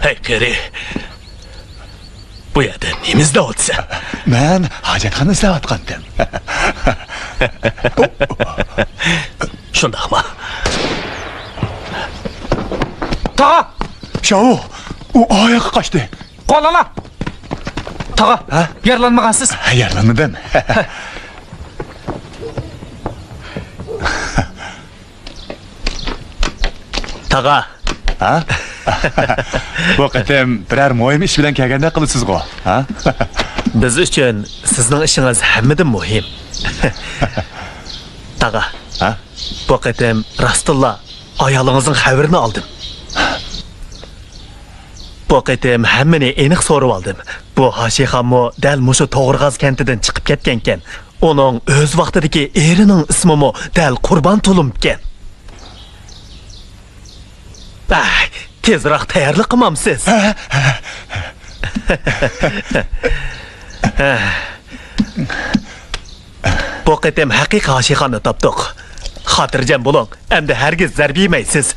ھەي، قېرى، بۇ يەردە نېمە ئىزدەۋاتىسەن؟ مەن ھاجەتخانا ئىزدەۋاتقانتىم. شۇنداقمۇ؟ تاغا! شاۋۇ، ئۇ ئاياققا قاچتى. قولالا! تاغا، ھە؟ يارىلانمىغانسىز؟ ھە، يارىلانمىدىم. تاغا. ھە؟ بۇ قېتىم بىرەر مۇھىم ئىش بىلەن كەلگەندەك قىلىسىزغۇ، ھە؟ بىز ئۈچۈن سىزنىڭ ئىشىڭىز ھەممىدىن مۇھىم. تاغا، ھە؟ بۇ قېتىم راستتىنلا ئايالىڭىزنىڭ خەۋىرىنى ئالدىم. بۇ قېتىم ھەممىنى ئېنىق سورىۋالدىم. بۇ ھاشىخانمۇ دەل مۇشۇ توغرىغاز كەنتىدىن چىقىپ كەتكەنكەن. ئۇنىڭ ئۆز ۋاقتىدىكى ئېرىنىڭ ئىسمىمۇ دەل قۇربان تۇلۇمكەن. ئاھ، تېزراق تەييارلىق قىلمامسىز؟ بۇ قېتىم ھەقىقىي ھاشىخاننى تاپتۇق. خاتىرجەم بولۇڭ، ئەمدى ھەرگىز زەربە يېمەيسىز.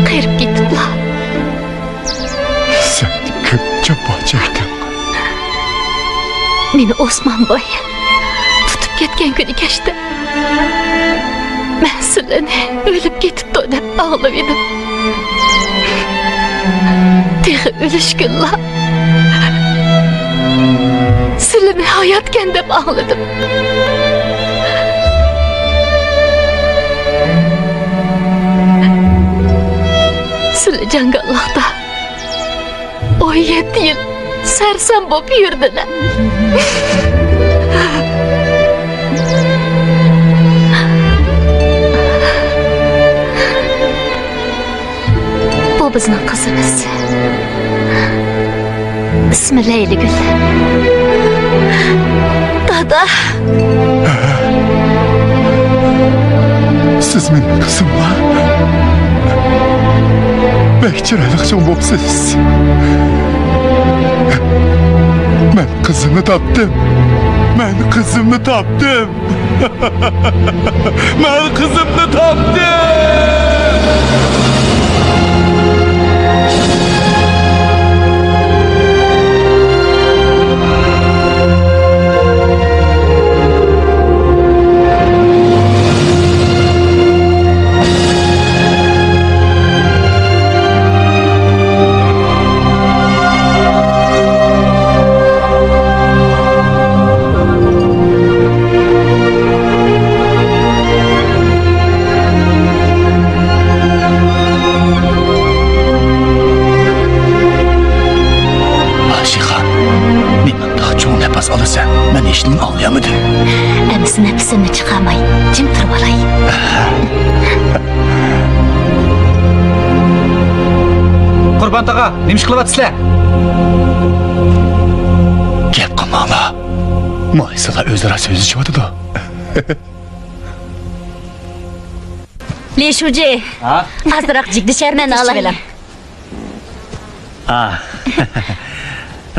قېرىپ كېتىپلا. سەن كۆپ جاپا چەكتىڭ. مېنى ئوسمان باي تۇتۇپ كەتكەن كۈنى كەچتە مەن سىلىنى ئۆلۈپ كېتىپتۇ دەپ ئاڭلىۋىدىم. تېخى ئۆلۈشكىنىلا سىلىنى ھاياتكەن دەپ ئاڭلىدىم. سىلى جاڭگاللىقتا ئون يەتتە يىل سەرسان بولۇپ يۈردىلە. بۇ بىزنىڭ قىزىمىز. ئىسمى لەيلىگۈل. دادا. سىز مېنىڭ قىزىملا؟ بەك چىرايلىق چوڭ بوپسىز. مەن قىزىمنى تاپتىم. مەن قىزىمنى تاپتىم. مەن قىزىمنى تاپتىم! ئاشىخان، نېمانداق چوڭ نەپەس ئالىسەن؟ مەن ھېچنېمىنى ئاڭلىيالمىدىم. ئەمىسە نەپىسىمنى چىقارماي، جىم تۇرۇۋالاي. قۇربان تاغا، نېمە ئىش قىلىۋاتىسىلەر؟ گەپ قىلماڭلار. مايسىلار ئۆزئارا سۆزلىشىۋاتىدۇ. لى شۇجى، ھا؟ ئازراق جىگدە شەرمەن ئالاي. ئا.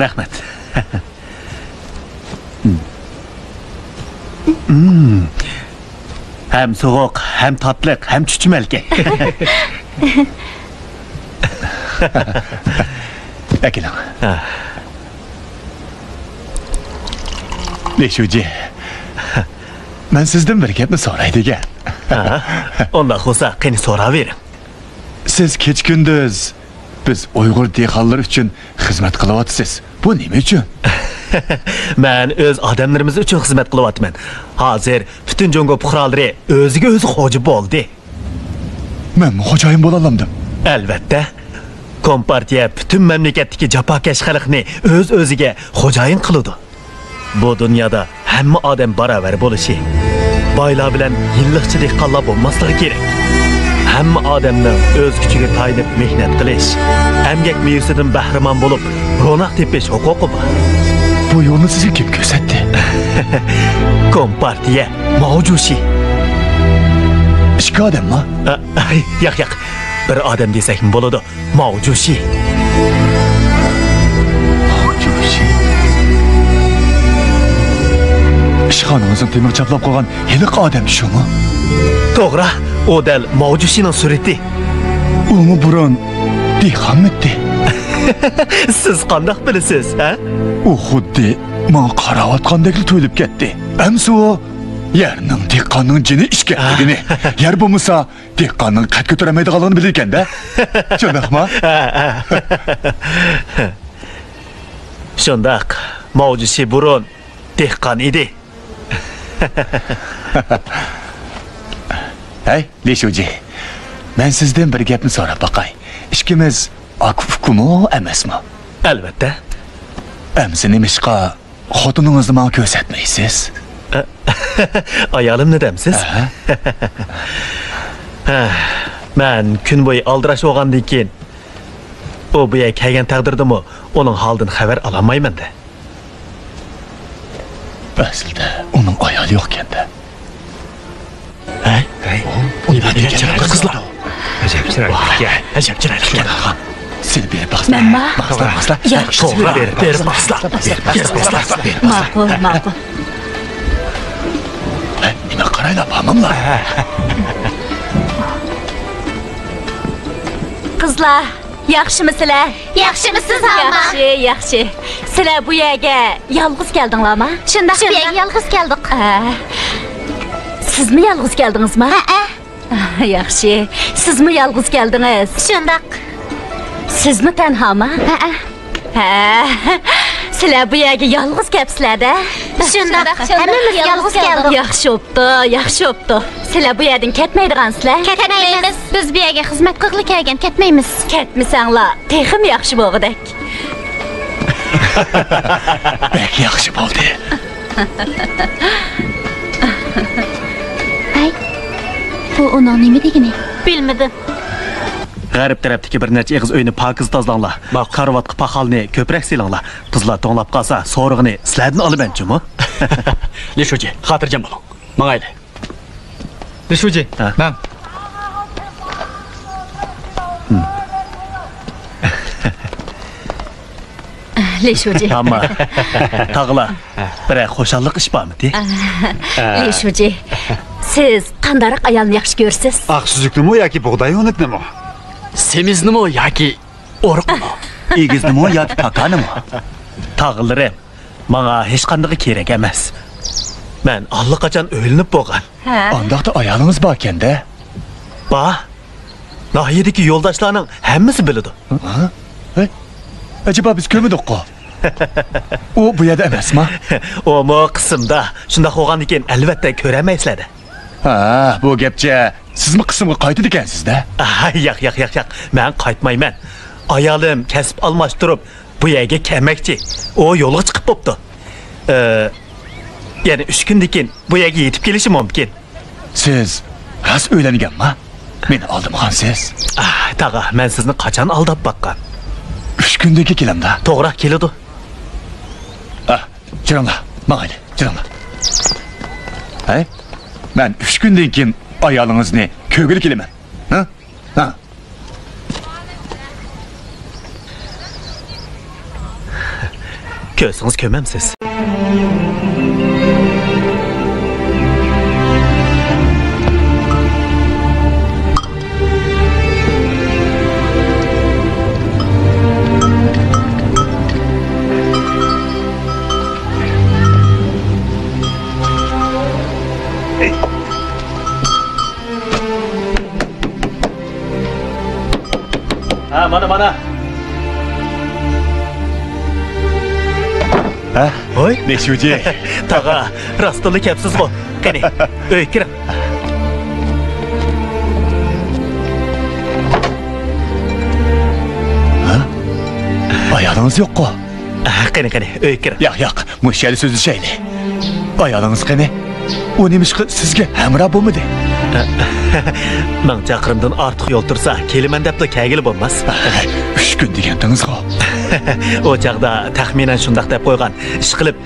رەھمەت. ھە، ھەم سوغۇق، ھەم تاتلىق، ھەم چۈچۈمەلىكەن. ئەكېلىڭ. ھە. لى شۇجى، مەن سىزدىن بىر گەپنى سوراي دېگەن. ھە؟ ئۇنداق بولسا، قېنى سوراۋېرىڭ. سىز كېچە-كۈندۈز بىز ئۇيغۇر دېھقانلىرى ئۈچۈن خىزمەت قىلىۋاتىسىز. بۇ نېمە ئۈچۈن؟ مەن ئۆز ئادەملىرىمىز ئۈچۈن خىزمەت قىلىۋاتىمەن. ھازىر پۈتۈن جۇڭگو پۇقرالىرى ئۆزىگە ئۆزى خوجا بولدى. مەنمۇ خوجايىن بولالامدىم؟ ئەلۋەتتە. كومپارتىيە پۈتۈن مەملىكەتتىكى جاپاكەش خەلقنى ئۆز-ئۆزىگە خوجايىن قىلىدۇ. بۇ دۇنيادا ھەممە ئادەم باراۋەر بولۇشى، بايلار بىلەن يىللىقچە دېھقانلار بولماسلىقى كېرەك. ھەممە ئادەمنىڭ ئۆز كۈچىگە تايىنىپ مېھنەت قىلىش، ئەمگەك مېۋىسىدىن بەھرىمەن بولۇپ، روناق تېپىش ھوقۇقى بار. بۇ يولنى سىزگە كىم كۆرسەتتى؟ كومپارتىيە، ماۋجۇشى. ئىككى ئادەمما؟ ئە، ياق، ياق. بىر ئادەم دېسەكمۇ بولىدۇ. ماۋجۇشى. ماۋجۇشى. ئىشخانىڭىزنىڭ تېمىغا چاپلاپ قويغان ھېلىقى ئادەم شۇمۇ؟ توغرا، ئۇ دەل ماۋجۇشىنىڭ سۈرىتى. ئۇمۇ بۇرۇن دېھقانمىتى؟ سىز قانداق بىلىسىز، ھە؟ ئۇ خۇددى ماڭا قاراۋاتقاندەكلا تۇيۇلۇپ كەتتى. ئەمسە ئۇ يەرنىڭ، دېھقاننىڭ جېنى ئىچكەنلىكىنى، يەر بولمىسا، دېھقاننىڭ قەد كۆتۈرەلمەيدىغانلىقىنى بىلىدىكەن-دە. شۇنداقما؟ ھە، ھە. شۇنداق، ماۋجۇشى بۇرۇن دېھقان ئىدى. ھەي، لى شۇجى، مەن سىزدىن بىر گەپنى سوراپ باقاي. ئىككىمىز ئاكا-ئۇكىمۇ ئەمەسمۇ؟ ئەلۋەتتە. ئەمسە نېمىشقا خوتۇنىڭىزنى ماڭا كۆرسەتمەيسىز؟ ئايالىمنى دەمسىز؟ ھە. ھە، مەن كۈن بويى ئالدىراش بولغاندىن كېيىن، ئۇ بۇ يەرگە كەلگەن تەقدىردىمۇ ئۇنىڭ ھالىدىن خەۋەر ئالالمايمەن-دە. ئەسلىدە ئۇنىڭ ئايالى يوقكەن-دە. ھەي، ھەي، ئۇ نېمە دېگەن چىرايلىق قىزلار. ئەجەب چىرايلىق ئىكەن. ئەجەب چىرايلىق ئىكەن. سىلى بېرىپ باقسىلا. مەنما؟ باقسىلا، باقسىلا. ياخشى. توغرا، بېرىپ باقسىلا. بېرىپ باقسىلا. ماقۇل، ماقۇل. ھە، نېمە قارايلا، بارماملا؟ قىزلار، ياخشىمۇ سىلەر؟ ياخشىمۇسىز، ھاما؟ ياخشى، ياخشى. سىلەر بۇ يەرگە يالغۇز كەلدىڭلارما؟ شۇنداق، بۇ يەرگە يالغۇز كەلدۇق. ھە. سىزمۇ يالغۇز كەلدىڭىزما؟ ھەئە. ياخشى. سىزمۇ يالغۇز كەلدىڭىز؟ شۇنداق. سىزمۇ تەنھاما؟ ھەئە. ھە. سىلەر بۇ يەرگە يالغۇز كەپسىلەر-دە. شۇنداق. ھەممىمىز يالغۇز كەلدۇق. ياخشى بوپتۇ، ياخشى بوپتۇ. سىلەر بۇ يەردىن كەتمەيدىغانسىلەر؟ كەتمەيمىز. بىز بۇ يەرگە خىزمەت قىلغىلى كەلگەن، كەتمەيمىز. كەتمىسەڭلار، تېخىمۇ ياخشى بولغۇدەك. بەك ياخشى بولدى. ھەي، بۇ ئۇنىڭ نېمە دېگىنى؟ بىلمىدىم. غەرب تەرەپتىكى بىر نەچچە ئېغىز ئۆينى پاكىز تازىلاڭلار. ماقۇل. كارىۋاتقا پاخالنى كۆپرەك سېلىڭلار. قىزلار توڭلاپ قالسا، سورىقىنى سىلەردىن ئالىمەنچۇمۇ؟ لى شۇجى، خاتىرجەم بولۇڭ. ماڭايلى. لى شۇجى، ھە. ماڭ. لى شۇجى. ئەمما، تاغىلا، بىرەر خۇشاللىق ئىش بارمىدى؟ لى شۇجى، سىز قانداقراق ئايالنى ياخشى كۆرىسىز؟ ئاق سۈزۈكنىمۇ ياكى بۇغداي ئۆڭلۈكنىمۇ؟ سېمىزنىمۇ ياكى ئورۇقنىمۇ؟ ئېگىزنىمۇ ياكى پاكانىمۇ؟ تاغىلىرىم، ماڭا ھېچقاندىقى كېرەك ئەمەس. مەن ئاللىقاچان ئۆيلىنىپ بولغان. ھە؟ ئانداقتا ئايالىڭىز باركەن-دە؟ بار. ناھىيەدىكى يولداشلارنىڭ ھەممىسى بىلىدۇ. ھە؟ ھەي، ئەجەبا بىز كۆرمىدۇققۇ؟ ئۇ بۇ يەردە ئەمەسما؟ ئۇمۇ قىسىمدا. شۇنداق بولغاندىكىن، ئەلۋەتتە كۆرەلمەيسىلەر-دە. ھە، بۇ گەپچە سىزمۇ قىسىمغا قايتىدىكەنسىز-دە؟ ئاھ، ياق، ياق، ياق، ياق. مەن قايتمايمەن. ئايالىم كەسىپ ئالماشتۇرۇپ، بۇ يەرگە كەلمەكچى. ئۇ يولغا چىقىپ بوپتۇ. ئى، يەنە ئۈچ كۈندىن كېيىن بۇ يەرگە يېتىپ كېلىشى مۇمكىن. سىز راست ئۆيلەنگەنما؟ مېنى ئالدىمىغانسىز. ئاھ، تاغا، مەن سىزنى قاچان ئالداپ باققان؟ ئۈچ كۈندىن كېيىن كېلەمدا. توغرا، كېلىدۇ. ئاھ، جۈرۈڭلار، ماڭايلى، جۈرۈڭلار. ھەي، مەن ئۈچ كۈندىن كېيىن ئايالىڭىزنى كۆرگىلى كېلىمەن. ھە؟ ھە. كۆرسىڭىز كۆرمەمسىز؟ ھە، مانا، مانا. ھە؟ ھوي. نېشۇجى. تاغا، راستتىنلا كەپسىزغۇ. قېنى، ئۆيگە كىرىڭ. ھە؟ ئايالىڭىز يوققۇ؟ قېنى، قېنى، ئۆيگە كىرىڭ. ياق، ياق، مۇشۇ يەردە سۆزلىشەيلى. ئايالىڭىز قېنى؟ ئۇ نېمىشقا سىزگە ھەمراھ بولمىدى؟ مىڭ چاقىرىمدىن ئارتۇق يول تۇرسا، كېلىمەن دەپلا كەلگىلى بولماس. ئۈچ كۈن دېگەنتىڭىزغۇ؟ ئۇ چاغدا تەخمىنەن شۇنداق دەپ قويغان. ئىشقىلىپ،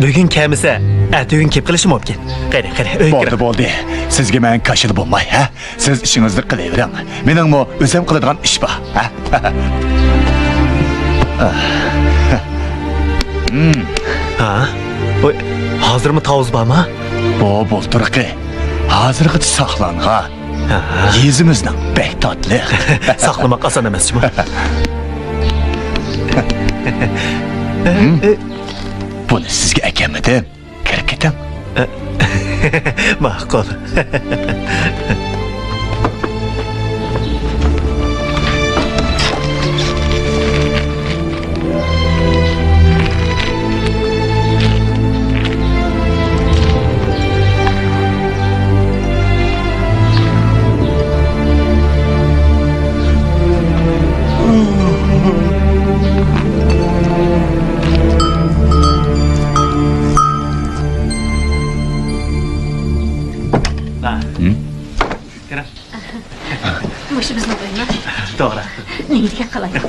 بۈگۈن كەلمىسە، ئەتىگۈن كېلىپ قېلىشى مۇمكىن. قېنى، قېنى، ئۆيگە كىرىڭ. بولدى، بولدى. سىزگە مەن كاشىلا بولماي، ھە؟ سىز ئىشىڭىزنى قىلىۋېرىڭ. مېنىڭمۇ ئۆزۈم قىلىدىغان ئىش بار. ھە؟ ھا؟ ۋاي، ھازىرمۇ تاۋۇز بارمۇ؟ بۇ بۇلتۇرقى. ھازىرغىچە ساقلانغان. ھا. يېزىمىزنىڭ بەك تاتلىق. ساقلىماق ئاسان ئەمەس جۇمۇ. بۇنى سىزگە ئەكەلمىدىم. كىرىپ كېتىڭ. ماقۇل. مۇشۇ بىزنىڭ ئۆيمۇ؟ توغرا. نېمىگە قالايلى؟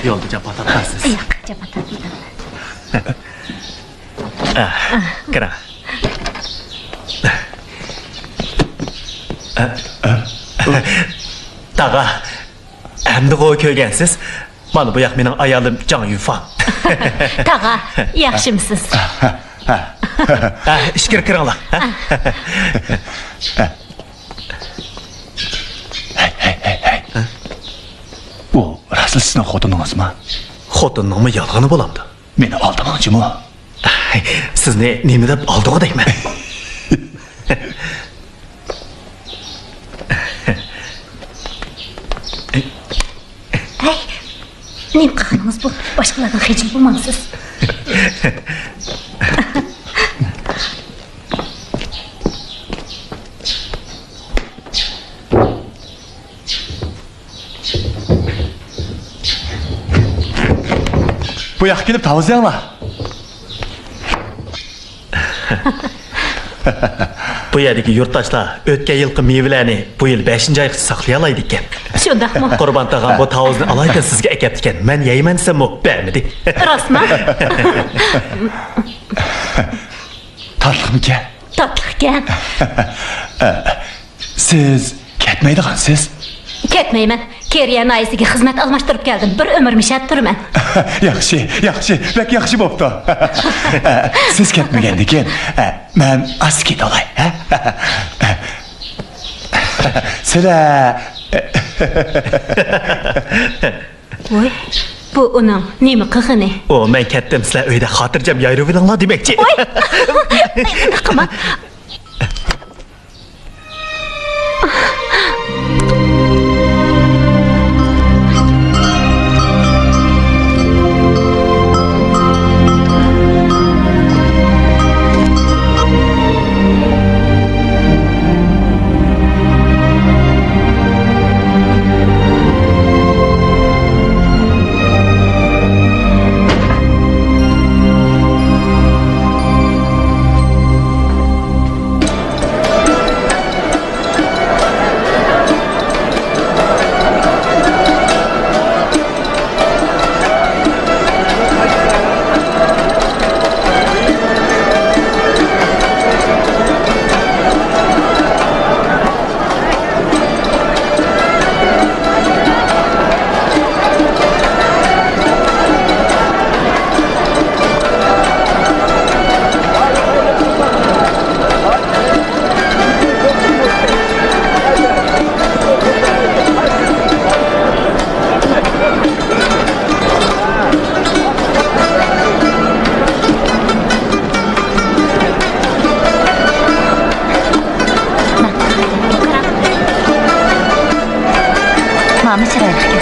يولدا جاپا تارتقانسىز. ياق، جاپا تارتمىدىم. كىرىڭ. تاغا، ئەمدىغۇ كۆرگەنسىز؟ مانا بۇ ياق مېنىڭ ئايالىم جاڭ يۈفاڭ. تاغا، ياخشىمسىز؟ ھە، ئىچكىرى كىرىڭلار. ھەي، ھەي، ھەي، ھەي. ئۇ راستلا سىزنىڭ خوتۇنىڭىزمۇ؟ خوتۇننىڭمۇ يالغىنى بولامدۇ؟ مېنى ئالدىماڭ جۇمۇ. سىزنى نېمە دەپ ئالدىغۇ دەيمەن؟ ھەي، نېمە قىلغىنىڭىز بۇ؟ باشقىلاردىن خىجىل بولمامسىز؟ بۇ ياققا كېلىپ تاۋۇز يەڭلار. بۇ يەردىكى يۇرتداشلار ئۆتكەن يىلقى مېۋىلەرنى بۇ يىل بەشىنچى ئايغىچە ساقلىيالايدىكەن. شۇنداقمۇ؟ قۇربان تاغام بۇ تاۋۇزنى ئالايتىن سىزگە ئەكەپتىكەن. مەن يەيمەن دېسەممۇ بەرمىدى. راستمۇ؟ تاتلىقمىكەن؟ تاتلىقكەن. سىز كەتمەيدىغانسىز؟ كەتمەيمەن. كېرىيە ناھىيەسىگە خىزمەت ئالماشتۇرۇپ كەلدىم. بىر ئۆمۈر مۇشۇ يەردە تۇرىمەن. ياخشى، ياخشى، بەك ياخشى بوپتۇ. سىز كەتمىگەندىكىن، مەن ئاستا كېتىۋالاي. سىلەر. ۋوي، بۇ ئۇنىڭ نېمە قىلغىنى؟ ئۇ، مەن كەتتىم، سىلەر ئۆيدە خاتىرجەم يايرىۋېلىڭلار دېمەكچى. ۋوي! قىلما. ئەمما چىرايلىقكەن.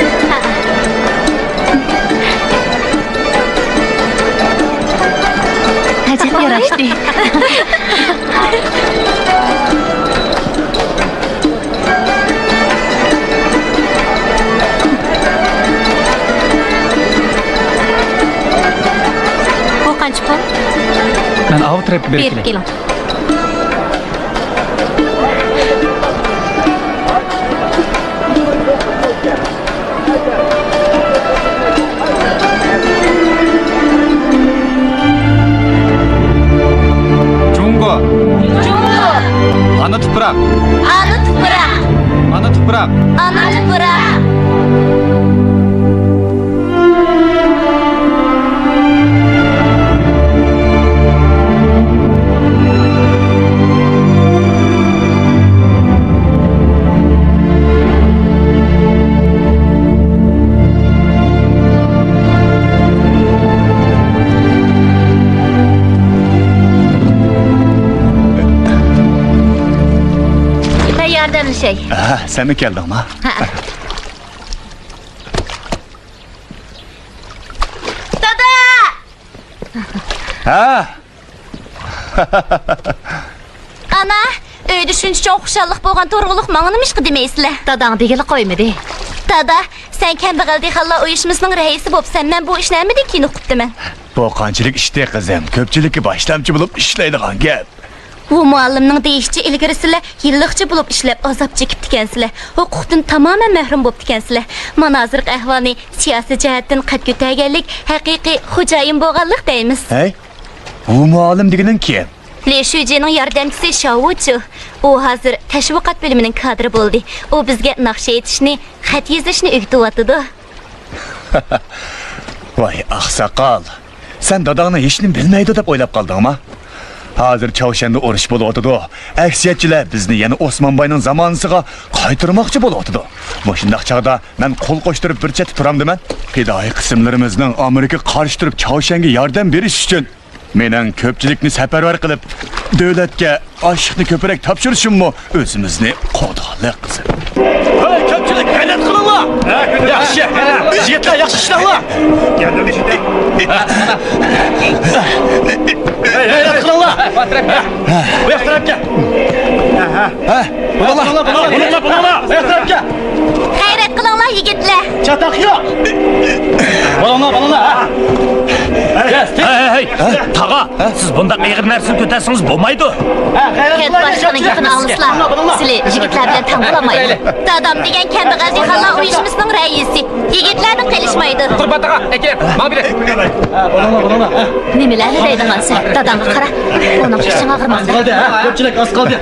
ھەجەپ ياراشتى. بۇ قانچە پۇل؟ مەن ئاۋۇ تەرەپكە بېرىپ بېرىپ كېلەي. كېلىڭ. جۇڭگو. جۇڭگو. ئانا تۇپراق. ئانا تۇپراق. ئانا تۇپراق. ئانا تۇپراق. مەن ياردەملىشەي. ئەھە، سەنمۇ كەلدىڭما؟ ھە. دادا! ھە؟ ئانا، ئۆيدە شۇنچە چوڭ خۇشاللىق بولغان تۇرغۇلۇق ماڭا نېمىشقا دېمەيسىلەر؟ داداڭ دېگىلى قويمىدى. دادا، سەن كەمبەغەل دېھقانلار ئۇيۇشمىسىنىڭ رەئىسى بوپسەن، مەن بۇ ئىشنى ھەممىدىن كېيىن ئۇقۇپتىمەن. بۇ قانچىلىك ئىشتى، قىزىم؟ كۆپچىلىككە باشلامچى بولۇپ ئىشلەيدىغان گەپ. ۋۇ مۇئەللىمنىڭ دېيىشىچە، ئىلگىرى سىلەر يىللىقچە بولۇپ ئىشلەپ، ئازاب چېكىپتىكەنسىلەر. ھوقۇقتىن تامامەن مەھرۇم بوپتىكەنسىلەر. مانا ھازىرقى ئەھۋالنى سىياسىي جەھەتتىن قەد كۆتەرگەنلىك، ھەقىقىي خوجايىن بولغانلىق دەيمىز. ھەي، ۋۇ مۇئەللىم دېگىنىڭ كىم؟ لى شۈجىنىڭ ياردەمچىسى شاۋۇچۇ. ئۇ ھازىر تەشۋىقات بۆلۈمىنىڭ كادىرى بولدى. ئۇ بىزگە ناخشا ئېيتىشنى، خەت يېزىشنى ئۆگىتىۋاتىدۇ. ۋاي ئاقساقال، سەن داداڭنى ھېچنېمە بىلمەيدۇ دەپ ئويلاپ قالدىڭما؟ ھازىر چاۋشەندە ئۇرۇش بولۇۋاتىدۇ. ئەكسىيەتچىلەر بىزنى يەنە ئوسمانباينىڭ زامانىسىغا قايتۇرماقچى بولۇۋاتىدۇ. مۇشۇنداق چاغدا مەن قول قوشتۇرۇپ بىر چەتتە تۇرامدىمەن؟ پىدائىي قىسىملىرىمىزنىڭ ئامېرىكىغا قارشى تۇرۇپ چاۋشەنگە ياردەم بېرىش ئۈچۈن مېنىڭ كۆپچىلىكنى سەپەرۋەر قىلىپ، دۆلەتكە ئاشلىقنى كۆپرەك تاپشۇرۇشۇممۇ ئۆزىمىزنى قوغدىغانلىق، قىزىم. ھەي، كۆپچىلىك، غەيرەت قىلىڭلار! ياخشى! يىگىتلەر، ياخشى ئىشلەڭلار! ھەي، غەيرەت قىلىڭلار! بۇ ياق تەرەپكە! ھە؟ بۇلۇڭلار، بۇلۇڭلار، بۇلۇڭلار، بۇلۇڭلار! بۇ ياق تەرەپكە! غەيرەت قىلىڭلار، يىگىتلەر! چاتاق يوق! بۇلۇڭلار، بۇلۇڭلار! ھەي، ھەي، ھەي! تاغا، سىز بۇنداق ئېغىر نەرسىنى كۆتەرسىڭىز بولمايدۇ. كەنت باشلىقىنىڭ گېپىنى ئاڭلىسىلا. سىلى يىگىتلەر بىلەن تەڭ بولالمايدۇ. دادام دېگەن كەمبەغەل دېھقانلار ئۇيۇشمىسىنىڭ رەئىسى. يىگىتلەردىن قېلىشمايدۇ. قۇربان تاغا، ئەكېلىڭ، ماڭا بېرىڭ. نېمىلەرنى دەيدىغانسەن؟ داداڭغا قارا. ئۇنىڭ ئىچىڭ ئاغرىماسمۇ؟ كۆپچىلىك ئاز قالدى.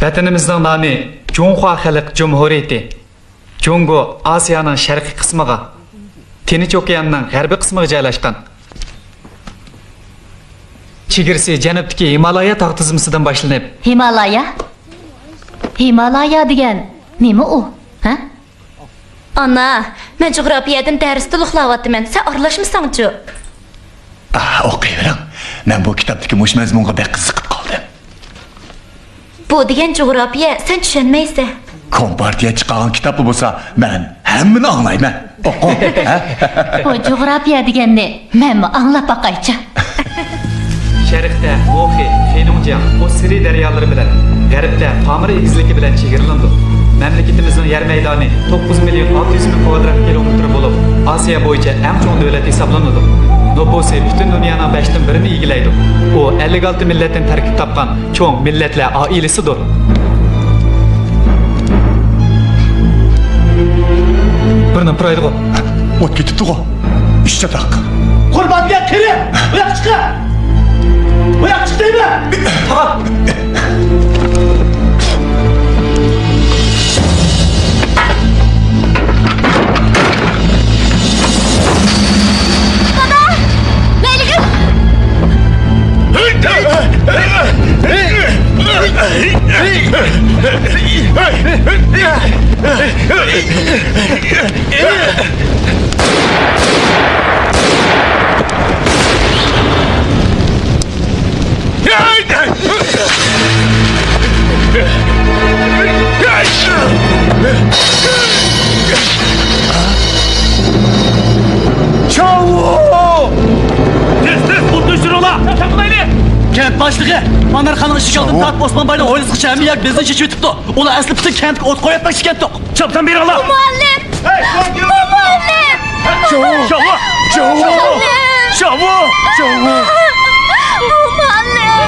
ۋەتىنىمىزنىڭ نامى جۇڭخۇا خەلق جۇمھۇرىيىتى. جۇڭگو ئاسىيانىڭ شەرقىي قىسمىغا، تىنچ ئوكياننىڭ غەربىي قىسمىغا جايلاشقان. چېگرىسى جەنۇبتىكى ھىمالايا تاغ تىزمىسىدىن باشلىنىپ. ھىمالايا؟ ھىمالايا دېگەن نېمە ئۇ؟ ھە؟ ئانا، مەن جۇغراپىيەدىن دەرس تولۇقلاۋاتىمەن، سەن ئارىلاشمىساڭچۇ؟ ئاھ، ئوقۇۋېرىڭ. مەن بۇ كىتابتىكى مۇشۇ مەزمۇنغا بەك قىزىقىپ قالدىم. بۇ دېگەن جۇغراپىيە، سەن چۈشەنمەيسەن. كومپارتىيە چىقارغان كىتابلا بولسا، مەن ھەممىنى ئاڭلايمەن. ئوقۇڭ، ھە؟ بۇ جۇغراپىيە دېگەننى مەنمۇ ئاڭلاپ باقايچۇ. شەرقتە موخې، خېنۇڭجياڭ، ئۇ سىرى دەريالىرى بىلەن، غەربتە پامىر ئېگىزلىكى بىلەن چېگرىلىنىدۇ. مەملىكىتىمىزنىڭ يەر مەيدانى توققۇز مىليون ئالتە يۈز مىڭ كۋادرات كىلومېتىر بولۇپ، ئاسىيا بويىچە ئەڭ چوڭ دۆلەت ھېسابلىنىدۇ. نوپۇسى پۈتۈن دۇنيانىڭ بەشتىن بىرىنى ئىگىلەيدۇ. ئۇ ئەللىك ئالتە مىللەتتىن تەركىب تاپقان چوڭ مىللەتلەر ئائىلىسىدۇر. بىرنى پۇرايدىغۇ. ئوت كېتىپتىغۇ. ئۈچ چاتاق. قۇربان بەگ قېرى، بۇياققا چىق! بۇياققا چىق دەيمەن! تاغا! چاۋۇ! تېز، تېز، ئوتنى ئۆچۈرۈڭلار! كەنت باشلىقى، مانارخانىنىڭ ئىشىك ئالدىدىن تارتىپ ئوسمان باينىڭ ھويلىسىغىچە ھەممە يەر بېزىن چېچىۋېتىپتۇ. ئۇلار ئەسلى پۈتۈن كەنتكە ئوت قويۇۋەتمەكچى ئىكەنتۇق. چاپسان بېرىڭلار! مۇئەللىم! مۇئەللىم! چاۋۇ! چاۋۇ! چاۋۇ! مۇئەللىم!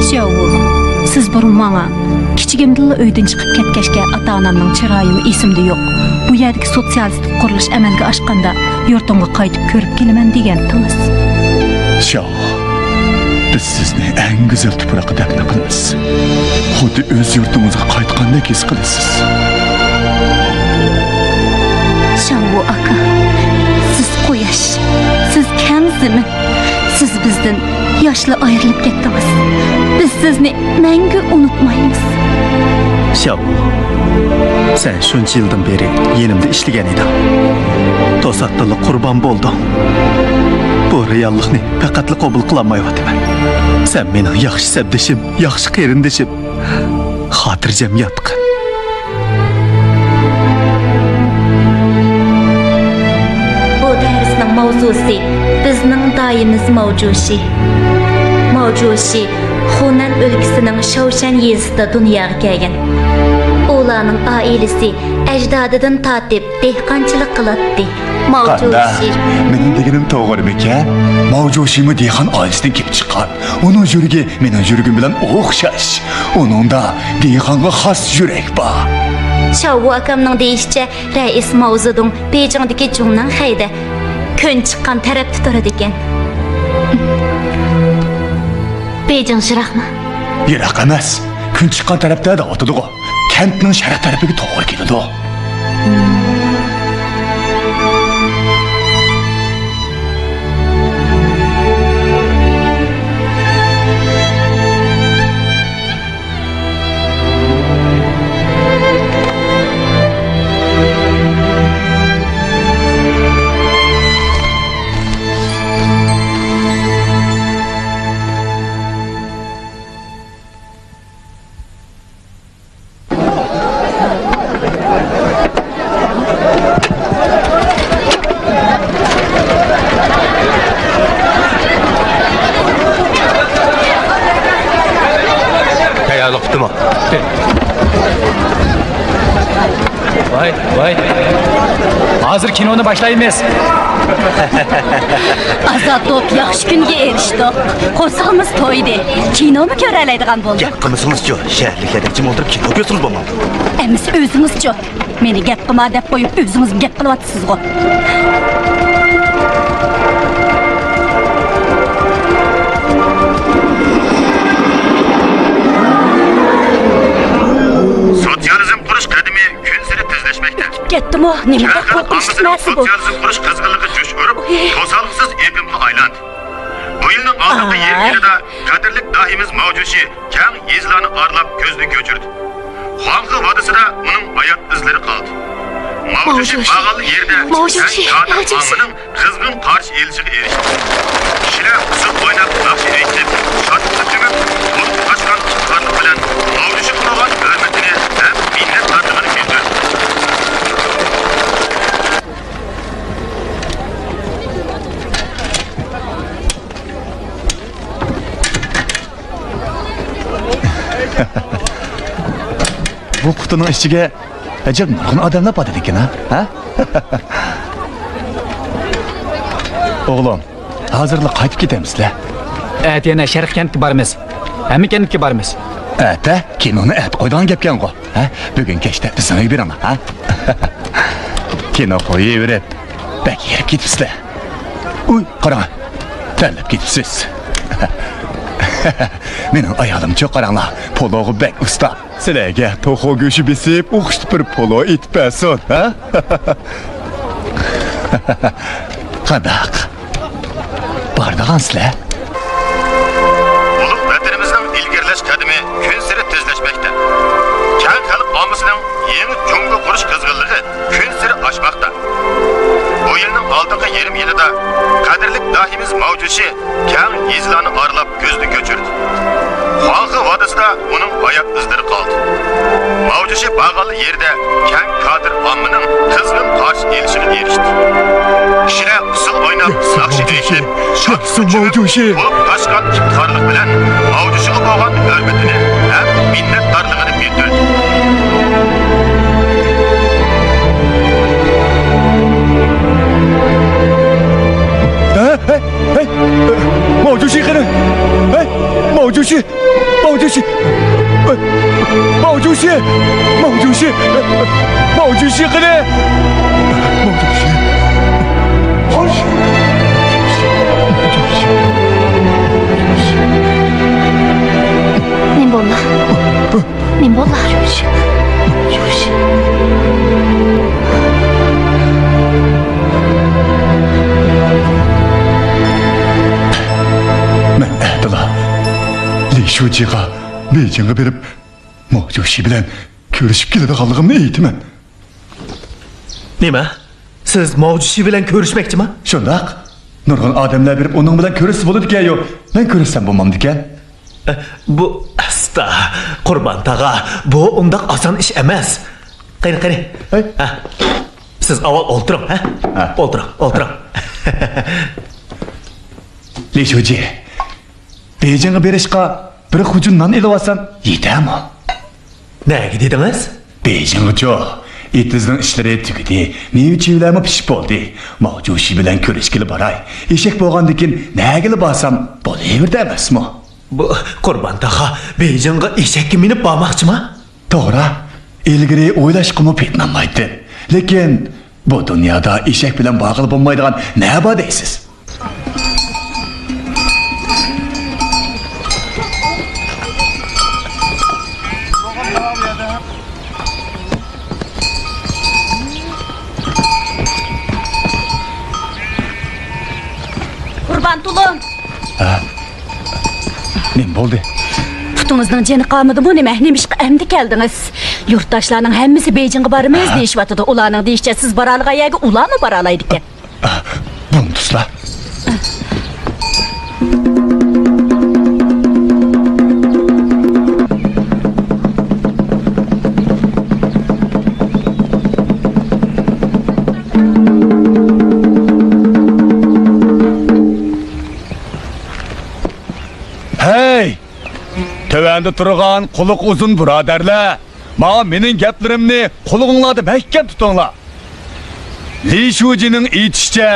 شياۋۋۇ، سىز بۇرۇن ماڭا، كىچىكىمدىنلا ئۆيدىن چىقىپ كەتكەچكە ئاتا-ئانامنىڭ چىرايىمۇ ئېسىمدە يوق. بۇ يەردىكى سوتسىيالىستىك قۇرۇلۇش ئەمەلگە ئاشقاندا يۇرتۇڭغا قايتىپ كۆرۈپ كېلىمەن دېگەنتىڭىز. شياۋۋۇ، بىز سىزنى ئەڭ گۈزەل تۇپراققا دەپنە قىلىمىز. خۇددى ئۆز يۇرتىڭىزغا قايتقاندەك ھېس قىلىسىز. شياۋۋۇ ئاكا، سىز قۇياش، سىز كەڭ زېمىن، سىز بىزدىن ياشلا ئايرىلىپ كەتتىڭىز. بىز سىزنى مەڭگۈ ئۇنتۇمايمىز. شياۋۋۇ، سەن شۇنچە يىلدىن بېرى يېنىمدا ئىشلىگەن ئىدىڭ. توساتتىنلا قۇربان بولدۇڭ. بۇ رېئاللىقنى پەقەتلا قوبۇل قىلالمايۋاتىمەن. سەن مېنىڭ ياخشى سەپدىشىم، ياخشى قېرىندىشىم، خاتىرجەم ياتقىن. بۇ دەرسنىڭ ماۋزۇسى بىزنىڭ دايىمىز ماۋجۇشى. ماۋجۇشى خۇنەن ئۆلكىسىنىڭ شاۋشەن يېزىسىدا دۇنياغا كەلگەن. ئۇلارنىڭ ئائىلىسى ئەجدادىدىن تارتىپ دېھقانچىلىق قىلاتتى. قانداق؟ ماۋجۇشى. مېنىڭ دېگىنىم توغرىمىكەن؟ ماۋجۇشىمۇ دېھقان ئائىلىسىدىن كېلىپ چىققان. ئۇنىڭ يۈرىكى مېنىڭ يۈرىكىم بىلەن ئوخشاش. ئۇنىڭدا دېھقانغا خاس يۈرەك بار. شاۋۋۇ ئاكامنىڭ دېيىشىچە، رەئىس ماۋزېدۇڭ بېيجىڭدىكى جۇڭناڭ خەيدە كۈن چىققان تەرەپتە تۇرىدىكەن. بېيجىڭ يىراقمۇ؟ يىراق ئەمەس. كۈن چىققان تەرەپتە دەۋاتىدىغۇ. كەنتنىڭ شەرق تەرىپىگە توغرا كېلىدۇ. تەييارلىق پۈتتىمۇ؟ پۈتتى. ۋاي، ۋاي. ھازىر كىنونى باشلايمىز. ئازادلىق، ياخشى كۈنگە ئېرىشتۇق. قورسىقىمىز تويدى. كىنومۇ كۆرەلەيدىغان بولدۇق. گەپ قىلمىسىڭىزچۇ؟ شەھەرلىكلەردەك جىم ئولتۇرۇپ كىنو كۆرسىڭىز بولمامدۇ؟ ئەمىسە ئۆزىڭىزچۇ؟ مېنى گەپ قىلما دەپ قويۇپ، ئۆزىڭىزمۇ گەپ قىلىۋاتىسىزغۇ. سوتسىيالىزم قۇرۇش قەدىمى كۈنسېرى تېزلەشمەكتە. كەتتىمۇ؟ نېمە بۇ قورقۇنچلۇق نەرسە بۇ؟ سوتسىيالىزم قۇرۇش قىزغىنلىقى جۇش ئۇرۇپ، توسالغۇسىز ئېقىمغا ئايلاندى. بۇ يىلنىڭ ئالدىنقى يېرىم يىلىدا قەدىرلىك داھىيىمىز ماۋجۇشى كەڭ يېزىلارنى ئارىلاپ كۆزدىن كۆچۈردى. خۇاڭخې ۋادىسىدا ئۇنىڭ ھايات ئىزلىرى قالدى. ماۋجۇشى بارغانلا يېرىدە تەڭ كادىر ئاممىنىڭ قىزغىن قارشى ئېلىشىغا ئېرىشتى. كىشىلەر قىزىق ئويناپ، ناخشا ئېيتىپ، شادلىققا چۆمۈپ، بولۇپ قاچقان قىزىقارلىق بىلەن ماۋجۇشىغا بولغان ھۆرمىتىنى ھەم مىننەتدارلىقىنى بىلدۈردى. بۇ قۇتىنىڭ ئىچىگە ئەجەب نۇرغۇن ئادەملەر بارىدىكەن، ھە؟ ھە؟ ئوغلۇم، ھازىرلا قايتىپ كېتەمسىلەر؟ ئەتە يەنە شەرقىي كەنتكە بارىمىز. ھەممە كەنتكە بارىمىز. ئەتە كىنونى ئەتە قويىدىغان گەپكەنغۇ، ھە؟ بۈگۈن كەچتە بىزنىڭ ئۆيگە بېرىڭلار، ھە؟ كىنو قويۇۋېرىپ، بەك ھېرىپ كېتىپسىلەر. ئۇي، قاراڭ، تەرلەپ كېتىپسىز. مېنىڭ ئايالىمچۇ، قاراڭلار، پولوغا بەك ئۇستا. سىلەرگە توخۇ گۆشى بېسىپ، ئوخشىتىپ بىر پولو ئېتىپ بەرسۇن، ھە؟ قانداق؟ بارىدىغانسىلەر؟ ئۇلۇغ ۋەتىنىمىزنىڭ ئىلگىرىلەش قەدىمى كۈنسېرى تېزلەشمەكتە. كەڭ خەلق ئاممىسىنىڭ يېڭى جۇڭگو قۇرۇش قىزغىنلىقى كۈنسېرى ئاشماقتا. بۇ يىلنىڭ ئالدىنقى يېرىم يىلىدا قەدىرلىك داھىيىمىز ماۋجۇشى كەڭ يېزىلارنى ئارىلاپ كۆزدىن كۆچۈردى. خۇاڭخې ۋادىسىدا ئۇنىڭ ئاياغ ئىزلىرى قالدى. ماۋجۇشى بارغانلا يېرىدە كەڭ كادىر ئاممىنىڭ قىزغىن قارشى ئېلىشىغا ئېرىشتى. كىشىلەر ئۇسسۇل ئويناپ، ناخشا ئېيتىپ، شاد كۆچۈرۈپ، تولۇپ تاشقان ئىپتىخارلىق بىلەن ماۋجۇشىغا بولغان ھۆرمىتىنى ھەم مىننەتدارلىقىنى بىلدۈردى. ھە؟ ھەي، ھەي، ماۋجۇشى قېنى؟ ھەي، ماۋجۇشى، ماۋجۇشى، ماۋجۇشى، ماۋجۇشى، ماۋجۇشى قېنى؟ ماۋجۇشى. نېمە بولدى؟ نېمە بولدى؟ مەن ئەتىلا لى شۇجىغا بېيجىڭغا بېرىپ، ماۋجۇشى بىلەن كۆرۈشۈپ كېلىدىغانلىقىمنى ئېيتىمەن. نېمە؟ سىز ماۋجۇشى بىلەن كۆرۈشمەكچىما؟ شۇنداق. نۇرغۇن ئادەملەر بېرىپ ئۇنىڭ بىلەن كۆرۈشسە بولىدىكەن-يۇ. مەن كۆرۈشسەم بولمامدىكەن؟ بۇ ئاستا، قۇربان تاغا، بۇ ئۇنداق ئاسان ئىش ئەمەس. قېنى، قېنى. ھەي. ھە. سىز ئاۋۋال ئولتۇرۇڭ، ھە؟ ھە. ئولتۇرۇڭ، ئولتۇرۇڭ. لى شۇجى، بېيجىڭغا بېرىشقا بىر خۇجۇن نان ئېلىۋالسام يېتەرمۇ؟ نەگە دېدىڭىز؟ بېيجىڭغىچۇ؟ ئېتىزنىڭ ئىشلىرى تۈگىدى، مېۋە-چېۋىلەرمۇ پىشىپ بولدى. ماۋجۇشى بىلەن كۆرۈشكىلى باراي. ئېشەك بولغاندىكىن نەگىلا بارسام بولۇۋېرىدۇ ئەمەسمۇ؟ بۇ قۇربان تاغا، بېيجىڭغا ئېشەككە مىنىپ بارماقچىما؟ توغرا، ئىلگىرى ئويلاشقىمۇ پېتىنالمايتتىم. لېكىن بۇ دۇنيادا ئېشەك بىلەن بارغىلى بولمايدىغان نە بار دەيسىز؟ قۇربان تۇلۇم! ھە؟ نېمە بولدى؟ پۇتىڭىزنىڭ جېنى قالمىدىمۇ نېمە؟ نېمىشقا ئەمدى كەلدىڭىز؟ يۇرتداشلارنىڭ ھەممىسى بېيجىڭغا بارىمىز ھە؟ دېيىشىۋاتىدۇ. ئۇلارنىڭ دېيىشىچە، سىز بارالىغان يەرگە ئۇلارمۇ بارالايدىكەن. بۇندۇسلا. ھەي! تۆۋەندە تۇرغان قۇلىقى ئۇزۇن بۇرادەرلەر، ماڭا مېنىڭ گەپلىرىمنى قۇلىقىڭلاردا مەھكەم تۇتۇڭلار. لى شۇجىنىڭ ئېيتىشىچە،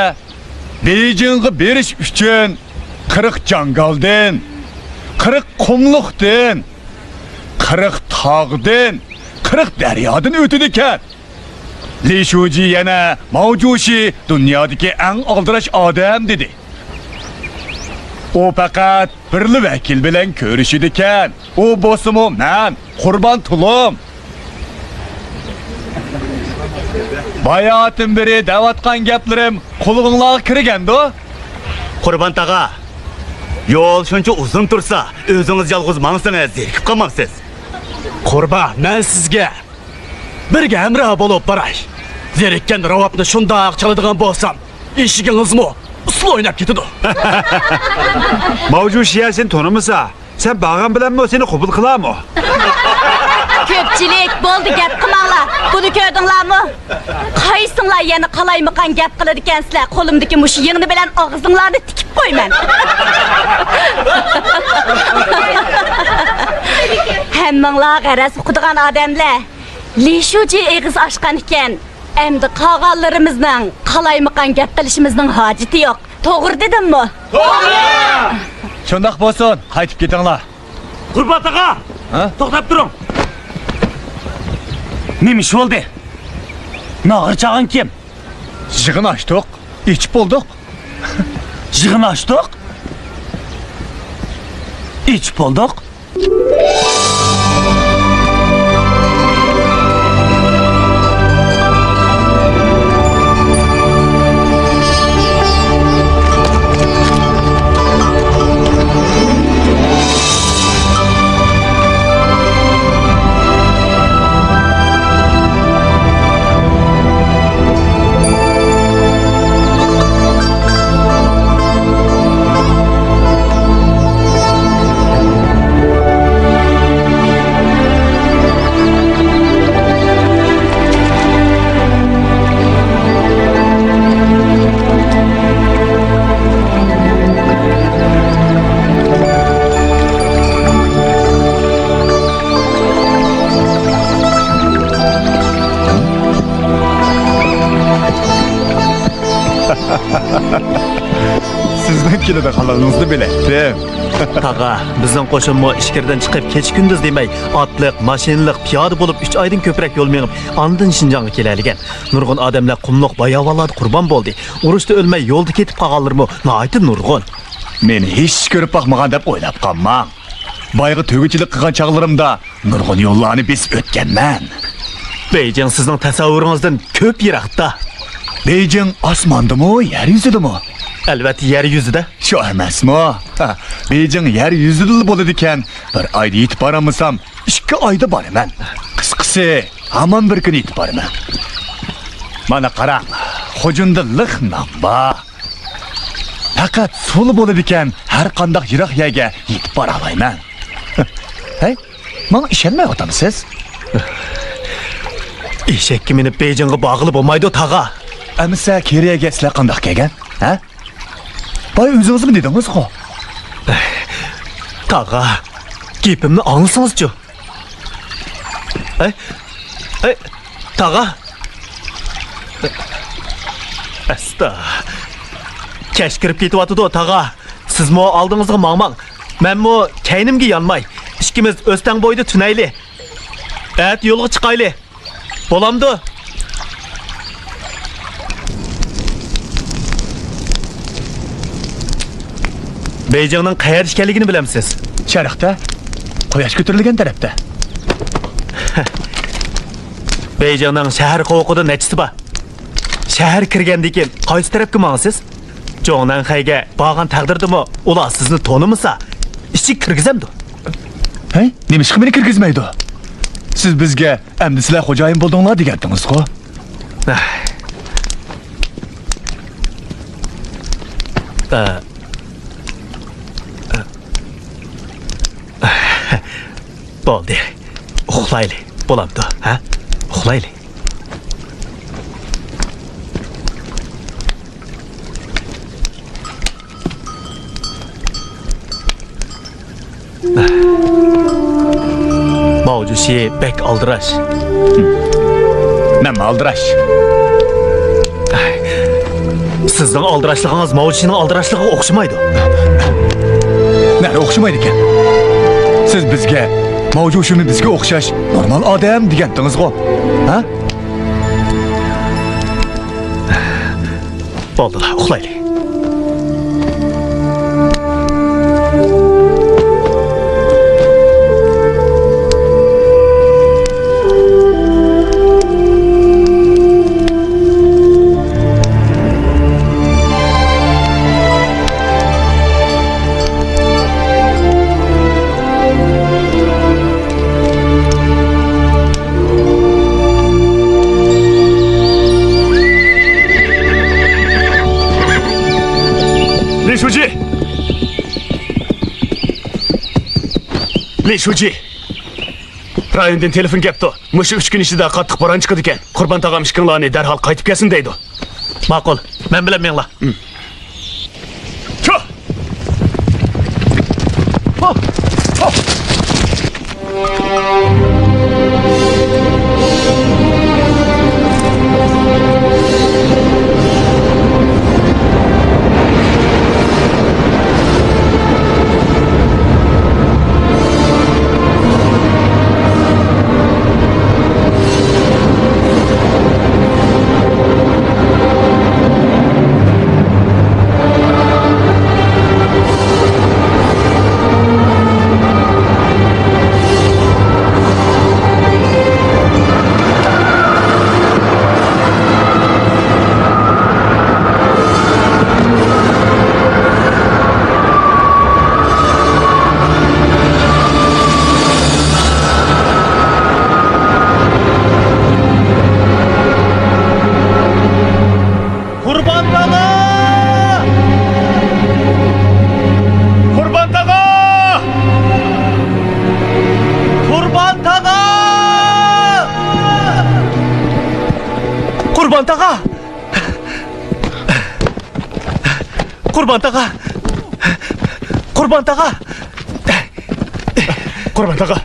بېيجىڭغا بېرىش ئۈچۈن قىرىق جاڭگالدىن، قىرىق قۇملۇقتىن، قىرىق تاغدىن، قىرىق دەريادىن ئۆتىدىكەن. لى شۇجى يەنە ماۋجۇشى دۇنيادىكى ئەڭ ئالدىراش ئادەم دېدى. ئۇ پەقەت بىرلا ۋەكىل بىلەن كۆرۈشىدىكەن. ئۇ بولسىمۇ مەن، قۇربان تۇلۇم. باياتىن بېرى دەۋاتقان گەپلىرىم قۇلىقىڭلارغا كىرگەندۇ؟ قۇربان تاغا، يول شۇنچە ئۇزۇن تۇرسا، ئۆزىڭىز يالغۇز ماڭسىڭىز زېرىكىپ قالمامسىز؟ قۇربان، مەن سىزگە بىرگە ھەمراھ بولۇپ باراي. زېرىككەن راۋابنى شۇنداق چالىدىغان بولسام، ئېشىكىڭىزمۇ ئۇسسۇل ئويناپ كېتىدۇ. ماۋجۇشى سېنى تونۇمىسا، سەن بارغان بىلەنمۇ سېنى قوبۇل قىلارمۇ؟ كۆپچىلىك، بولدى، گەپ قىلماڭلار. بۇنى كۆردۈڭلارمۇ؟ قايسىڭلار يەنە قالايمىقان گەپ قىلىدىكەنسىلەر؟ قولۇمدىكى مۇشۇ يىڭنە بىلەن ئاغزىڭلارنى تىكىپ قويىمەن. ھەممىڭلار غەرەز ئۇقىدىغان ئادەملەر. لى شۇجى ئېغىز ئاچقان ئىكەن. ئەمدى قالغانلىرىمىزنىڭ قالايمىقان گەپ قىلىشىمىزنىڭ ھاجىتى يوق. توغرا دېدىممۇ؟ توغرا! شۇنداق بولسۇن، قايتىپ كېتىڭلار. قۇربان تاغا! ھە؟ توختاپ تۇرۇڭ! نېمە ئىش بولدى؟ ناغرا چالغان كىم؟ يىغىن ئاچتۇق، ئىچىپ بولدۇق. يىغىن ئاچتۇق، ئىچىپ بولدۇق. سىزنىڭ كېلىدىغانلىقىڭىزنى بىلەتتىم. تاغا، بىزنىڭ قوشۇنمۇ ئىچكىرىدىن چىقىپ، كېچە-كۈندۈز دېمەي، ئاتلىق، ماشىنىلىق، پىيادە بولۇپ ئۈچ ئايدىن كۆپرەك يول مېڭىپ، ئاندىن شىنجاڭغا كېلەلىگەن. نۇرغۇن ئادەملەر قۇملۇق باياۋانلاردا قۇربان بولدى. ئۇرۇشتا ئۆلمەي يولدا كېتىپ قالغانلىرىمۇ ناھايىتى نۇرغۇن. مېنى ھېچ كۆرۈپ باقمىغان دەپ ئويلاپ قالماڭ. بايغا تۆگىچىلىك قىلغان چاغلىرىمدا نۇرغۇن يوللارنى بېسىپ ئۆتكەنمەن. بېيجىڭ سىزنىڭ تەسەۋۋۇرىڭىزدىن كۆپ يىراقتا. بېيجىڭ ئاسماندىمۇ، يەر يۈزىدىمۇ؟ ئەلۋەتتە، يەر يۈزىدە. شۇ ئەمەسمۇ؟ ھە، بېيجىڭ يەر يۈزىدىلا بولىدىكەن. بىر ئايدا يېتىپ بارالمىسام، ئىككى ئايدا بارىمەن. قىسقىسى، ھامان بىر كۈنى يېتىپ بارىمەن. مانا قاراڭ، خوجۇندا لىق نان بار. پەقەت سۇلا بولىدىكەن، ھەر قانداق يىراق يەرگە يېتىپ بارالايمەن. ھەي، ماڭا ئىشەنمەيۋاتامسىز؟ ئېشەككە مىنىپ بېيجىڭغا بارغىلى بولمايدۇ، تاغا. ئەمىسە كېرىيەگە سىلەر قانداق كەلگەن؟ ھە؟ باي ئۆزىڭىزمۇ دېدىڭىزغۇ؟ تاغا، گېپىمنى ئاڭلىسىڭىزچۇ؟ ئەي، ئەي، تاغا. ئەستا. كەچ كىرىپ كېتىۋاتىدۇ، تاغا. سىزمۇ ئالدىڭىزغا ماڭماڭ. مەنمۇ كەينىمگە يانماي. ئىككىمىز ئۆستەڭ بويىدا تۈنەيلى. ئەتە يولغا چىقايلى. بولامدۇ؟ بېيجىڭنىڭ قەيەردە ئىكەنلىكىنى بىلەمسىز؟ شەرقتە، قۇياش كۆتۈرۈلگەن تەرەپتە. بېيجىڭنىڭ شەھەر قوۋۇقىدا نەچچىسى بار؟ شەھەر كىرگەندىن كېيىن قايسى تەرەپكە ماڭىسىز؟ جوڭنەنخەيگە بارغان تەقدىردىمۇ ئۇلار سىزنى تونۇمىسا، ئىچىگە كىرگۈزەمدۇ؟ ھەي، نېمىشقا مېنى كىرگۈزمەيدۇ؟ سىز بىزگە ئەمدى سىلەر خوجايىن بولدۇڭلار دېگەنتىڭىزغۇ؟ ئە، ئە، بولدى. ئۇخلايلى. بولامدۇ، ھە؟ ئۇخلايلى. ماۋجۇشى بەك ئالدىراش. مەنمۇ ئالدىراش. سىزنىڭ ئالدىراشلىقىڭىز ماۋجۇشىنىڭ ئالدىراشلىقىغا ئوخشىمايدۇ. نەدە ئوخشىمايدىكەن؟ سىز بىزگە ماۋجۇشىمۇ بىزگە ئوخشاش نورمال ئادەم دېگەنتىڭىزغۇ؟ ھە؟ بولدىلا، ئۇخلايلى. لى شۇجى! لى شۇجى! رايوندىن تېلېفون كەپتۇ. مۇشۇ ئۈچ كۈن ئىچىدە قاتتىق بوران چىقىدىكەن. قۇربان تاغام ئىككىڭلارنى دەرھال قايتىپ كەلسۇن دەيدۇ. ماقۇل، مەن بىلەن مېڭىڭلار. چۇ! قۇربان تاغا! قۇربان تاغا! قۇربان تاغا!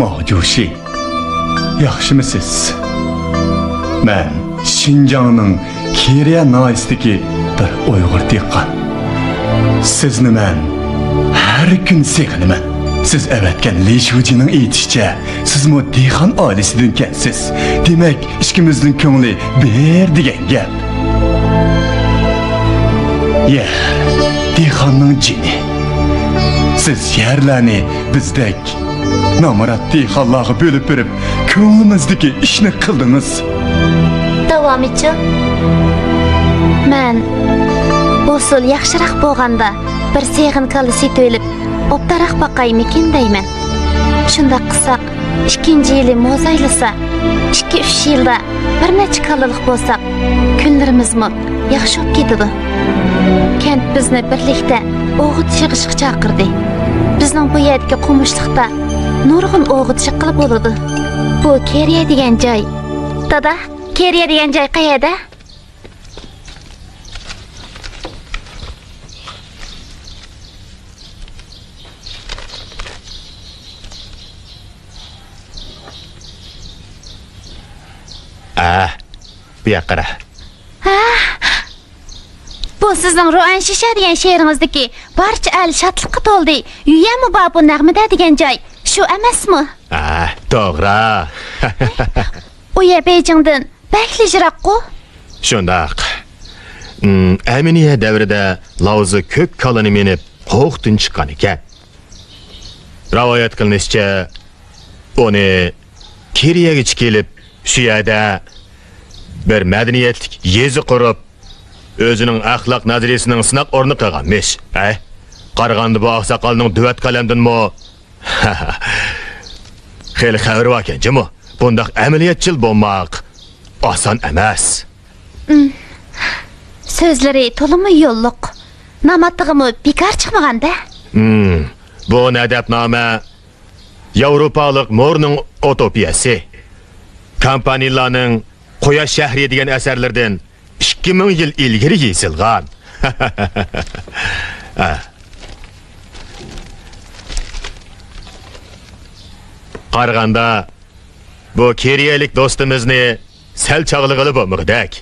ماۋجۇشى، ياخشىمۇسىز؟ مەن شىنجاڭنىڭ كېرىيە ناھىيەسىدىكى بىر ئۇيغۇر دېھقان. سىزنى مەن ھەر كۈن سېغىنىمەن. سىز ئەۋەتكەن لى شۇجىنىڭ ئېيتىشىچە، سىزمۇ دېھقان ئائىلىسىدىنكەنسىز. دېمەك، ئىككىمىزنىڭ كۆڭلى بىر دېگەن گەپ. يەر، دېھقاننىڭ جېنى. سىز يەرلەرنى بىزدەك نامرات دېھقانلارغا بۆلۈپ بېرىپ، كۆڭلىمىزدىكى ئىشنى قىلدىڭىز. داۋامىچۇ؟ مەن ھوسۇل ياخشىراق بولغاندا بىر سېغىن كالا سېتىۋېلىپ، ئوبدانراق باقايمىكىن دەيمەن. شۇنداق قىلساق، ئىككىنچى يىلى موزايلىسا، ئىككى-ئۈچ يىلدا بىر نەچچە كالىلىق بولساق، كۈنلىرىمىزمۇ ياخشى بولۇپ كېتىدۇ. كەنت بىزنى بىرلىكتە ئوغۇت يىغىشقا چاقىردى. بىزنىڭ بۇ يەردىكى قومۇشلۇقتا نۇرغۇن ئوغۇت يىغقىلى بولىدۇ. بۇ كېرىيە دېگەن جاي. دادا، كېرىيە دېگەن جاي قەيەردە؟ ئە، بۇ ياققا قارا. ھە؟ بۇ سىزنىڭ رۇئەنشىشە دېگەن شېئىرىڭىزدىكى بارچە ئەل شادلىققا تولدى، يۈيەنمۇ بار بۇ نەغمىدە دېگەن جاي، شۇ ئەمەسمۇ؟ ئە، توغرا. ئۇ يەر بېيجىڭدىن بەكلا يىراققۇ؟ شۇنداق. ئىم، ئەمىنىيە دەۋرىدە لاۋزى كۆك كالىنى مىنىپ، قوقتىن چىققان ئىكەن. رىۋايەت قىلىنىشىچە، ئۇنى كېرىيەگىچە كېلىپ، شۇ يەردە بىر مەدەنىيەتلىك يېزا قۇرۇپ، ئۆزىنىڭ ئەخلاق نەزەرىيىسىنىڭ سىناق ئورنى قىلغانمىش. ھەي، قارىغاندا بۇ ئاقساقالنىڭ دۆۋەت قەلەمدىنمۇ خېلى خەۋىرى باركەن جۇمۇ. بۇنداق ئەمەلىيەتچىل بولماق ئاسان ئەمەس. ئىم، سۆزلىرى تولىمۇ يوللۇق. ناماتىغىمۇ بىكار چىقمىغان-دە. ئىم، بۇ نەدەپنامە ياۋروپالىق مورنىڭ ئۇتوپىيەسى، كامپانىللارنىڭ قۇياش شەھىرى دېگەن ئەسەرلىرىدىن ئىككى مىڭ يىل ئىلگىرى يېزىلغان. ھە. قارىغاندا، بۇ كېرىيەلىك دوستىمىزنى سەل چاغلىغىلى بولمىغۇدەك.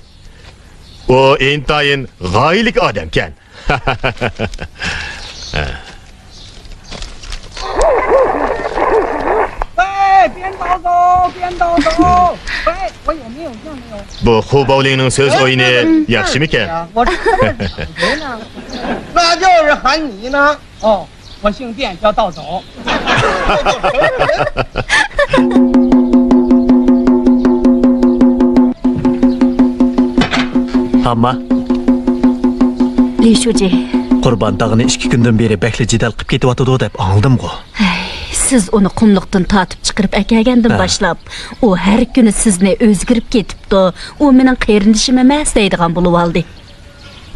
ئۇ ئىنتايىن غايىلىك ئادەمكەن. 哎，别倒走，别倒走。哎，我有没有？有没有？ بۇ خۇ بوۋلىڭنىڭ سۆز ئويۇنى ياخشىمىكەن؟ 哎，我这个怎么呢？那就是喊你呢。哦，我姓卞，叫道走。 ئامما. لى شۇجى. قۇربان تاغىنى ئىككى كۈندىن بېرى بەكلا جېدەل قىپ كېتىۋاتىدۇ دەپ ئاڭلىدىمغۇ. ھەي، سىز ئۇنى قۇملۇقتىن تارتىپ چىقىرىپ ئەكەلگەندىن ھە. باشلاپ، ئۇ ھەر كۈنى سىزنى ئۆزگىرىپ كېتىپتۇ. ئۇ مېنىڭ قېرىندىشىم ئەمەس دەيدىغان بولۇۋالدى.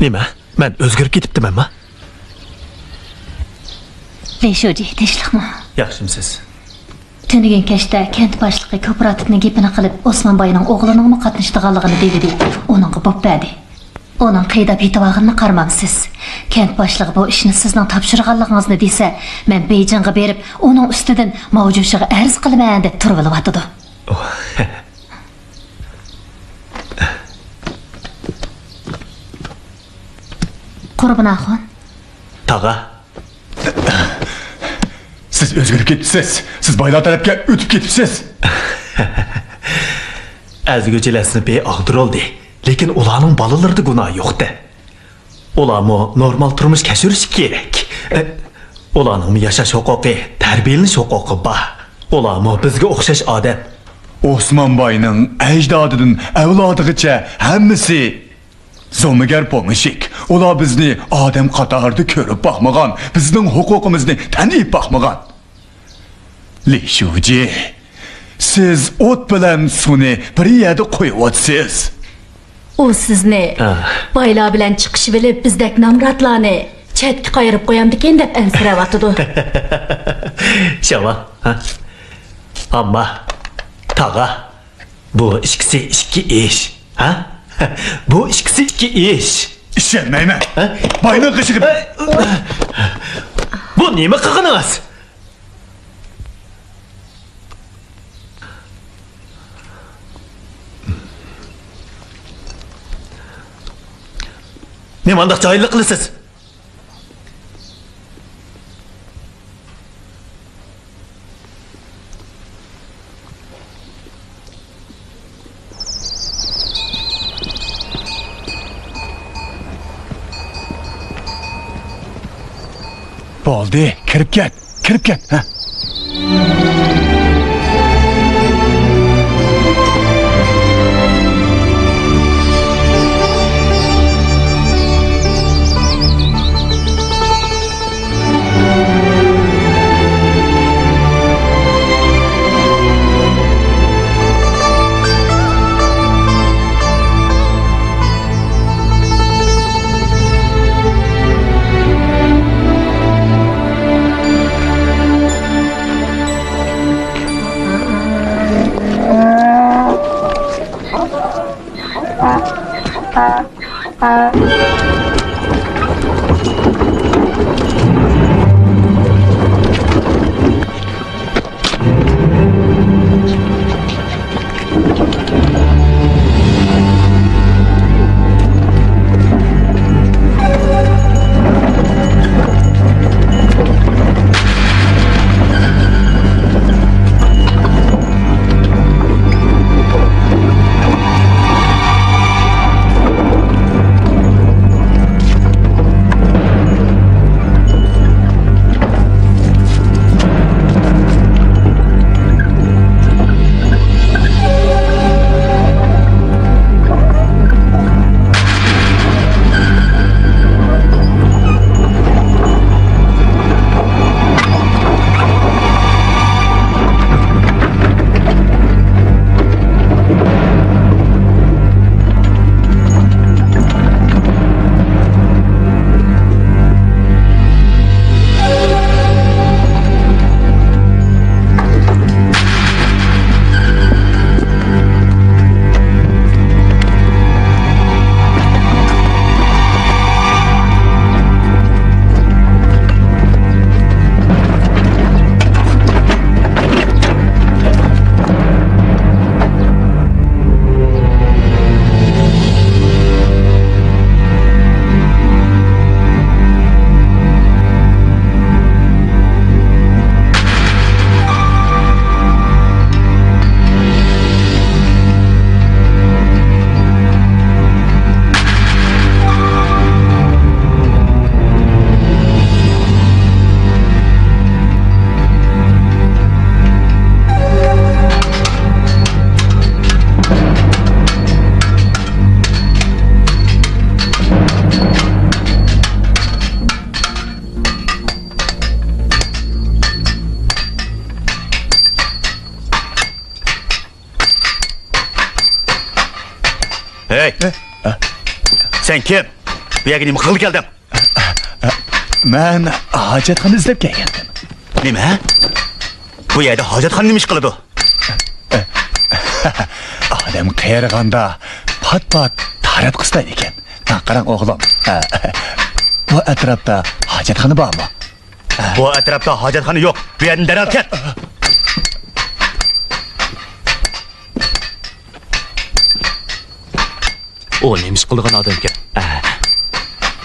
نېمە؟ مەن ئۆزگىرىپ كېتىپتىمەنما؟ لى شۇجى، تىنچلىقمۇ؟ ياخشىمسىز؟ تۈنۈگۈن كەچتە كەنت باشلىقى كوپىراتىپنىڭ گېپىنى قىلىپ، ئوسمان باينىڭ ئوغلىنىڭمۇ قاتنىشىدىغانلىقىنى دېۋىدى. ئۇنىڭغا بوپ بەردى. ئۇنىڭ قىيداپ يېتىۋالغىنىنى قارىمامسىز؟ كەنت باشلىقى بۇ ئىشنى سىزنىڭ تاپشۇرغانلىقىڭىزنى دېسە، مەن بېيجىڭغا بېرىپ، ئۇنىڭ ئۈستىدىن ماۋجۇشىغا ئەرز قىلىمەن دەپ تۇرۇۋېلىۋاتىدۇ. قۇربان ئاخۇن. تاغا. سىز ئۆزگىرىپ كېتىپسىز. سىز بايلار تەرەپكە ئۆتۈپ كېتىپسىز. ئەزگۈچىلەر سىنىپى ئاغدۇرۇلدى. لېكىن ئۇلارنىڭ بالىلىرىدا گۇناھ يوق-تە. ئۇلارمۇ نورمال تۇرمۇش كەچۈرۈشى كېرەك. ئە، ئۇلارنىڭمۇ ياشاش ھوقۇقى، تەربىيەلىنىش ھوقۇقى بار. ئۇلارمۇ بىزگە ئوخشاش ئادەم. ئوسمان باينىڭ ئەجدادىدىن ئەۋلادىغىچە ھەممىسى زومىگەر پومېشچىك، ئۇلار بىزنى ئادەم قاتارىدا كۆرۈپ باقمىغان، بىزنىڭ ھوقۇقىمىزنى تەنىيىپ باقمىغان. لى شۇجى، سىز ئوت بىلەن سۇنى بىر يەردە قويۇۋاتىسىز. ئۇ سىزنى ئا. بايلار بىلەن چىقىشىۋېلىپ، بىزدەك نامراتلارنى چەتكە قايرىپ قويامدىكىن دەپ ئەنسىرەۋاتىدۇ. شاۋا، ھە؟ ئامما، تاغا، بۇ ئىككىسى ئىككى ئىش، ھە؟ بۇ ئىككىسى ئىككى ئىش. ئىشەنمەيمەن. ھە؟ باينىڭ قېشىغا. بۇ نېمە قىلغىنىڭىز؟ نېمانداق جاھىللىق قىلىسىز؟ بولدى، كىرىپ كەت، كىرىپ كەت، ھە. ھەي! سەن كىم؟ بۇ يەرگە نېمە قىلغىلى كەلدىڭ؟ مەن ھاجەتخانا ئىزدەپ كەلگەنتىم. نېمە؟ بۇ يەردە ھاجەتخانا نېمە ئىش قىلىدۇ؟ ئادەم قېرىغاندا پات-پات تاراتقۇ ئىستەيدىكەن. ھە، قاراڭ ئوغلۇم. بۇ ئەتراپتا ھاجەتخانا بارمۇ؟ بۇ ئەتراپتا ھاجەتخانا يوق. بۇ يەردىن دەرھال كەت. ئۇ نېمە ئىش قىلىدىغان ئادەمكەن؟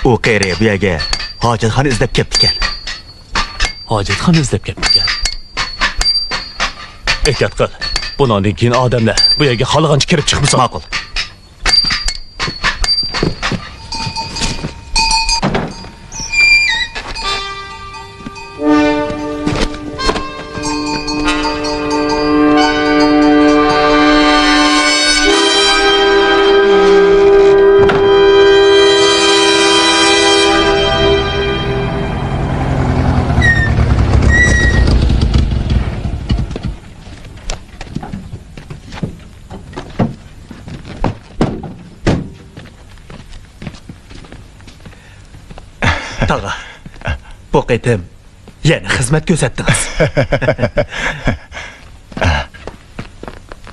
ئۇ قېرى بۇ يەرگە ھاجەتخانا ئىزدەپ كەپتىكەن. ھاجەتخانا ئىزدەپ كەپتىكەن. ئېھتىيات قىل. بۇنىڭدىن كېيىن ئادەملەر بۇ يەرگە خالىغانچە كىرىپ چىقمىسۇن. ماقۇل. تاغا، بۇ قېتىم يەنە خىزمەت كۆرسەتتىڭىز.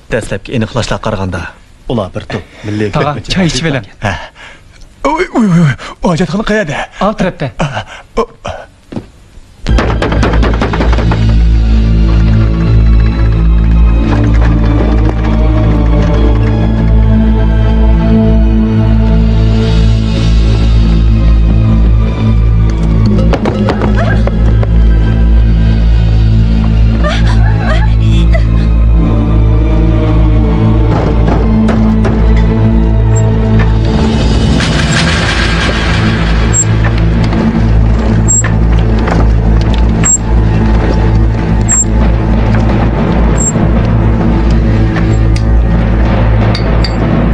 دەسلەپكى ئېنىقلاشلارغا قارىغاندا، ئۇلار بىر توپ مىللىي تاغا، ھۆكۈمەتچى چاي ئىچىۋېلىڭ. ھە. ھاجەتخانا قەيەردە؟ ئال تەرەپتە. ھە.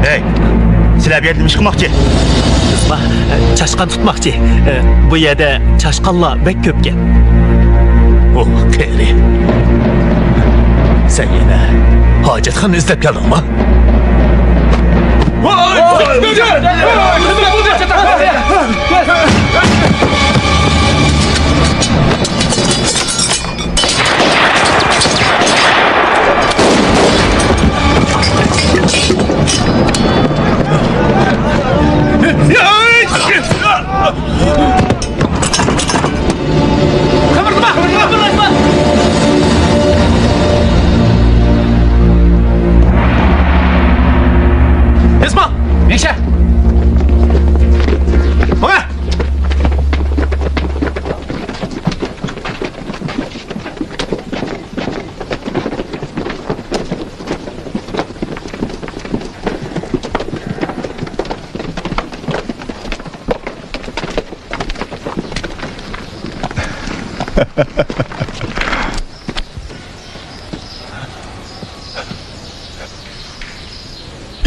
ھەي، سىلەر بۇ يەردە نېمە ئىش قىلماقچى؟ بىز ما، چاشقان تۇتماقچى. بۇ يەردە چاشقانلار بەك كۆپكەن. ئۇ قېرى. سەن يەنە ھاجەتخانا ئىزدەپ كەلدىڭما؟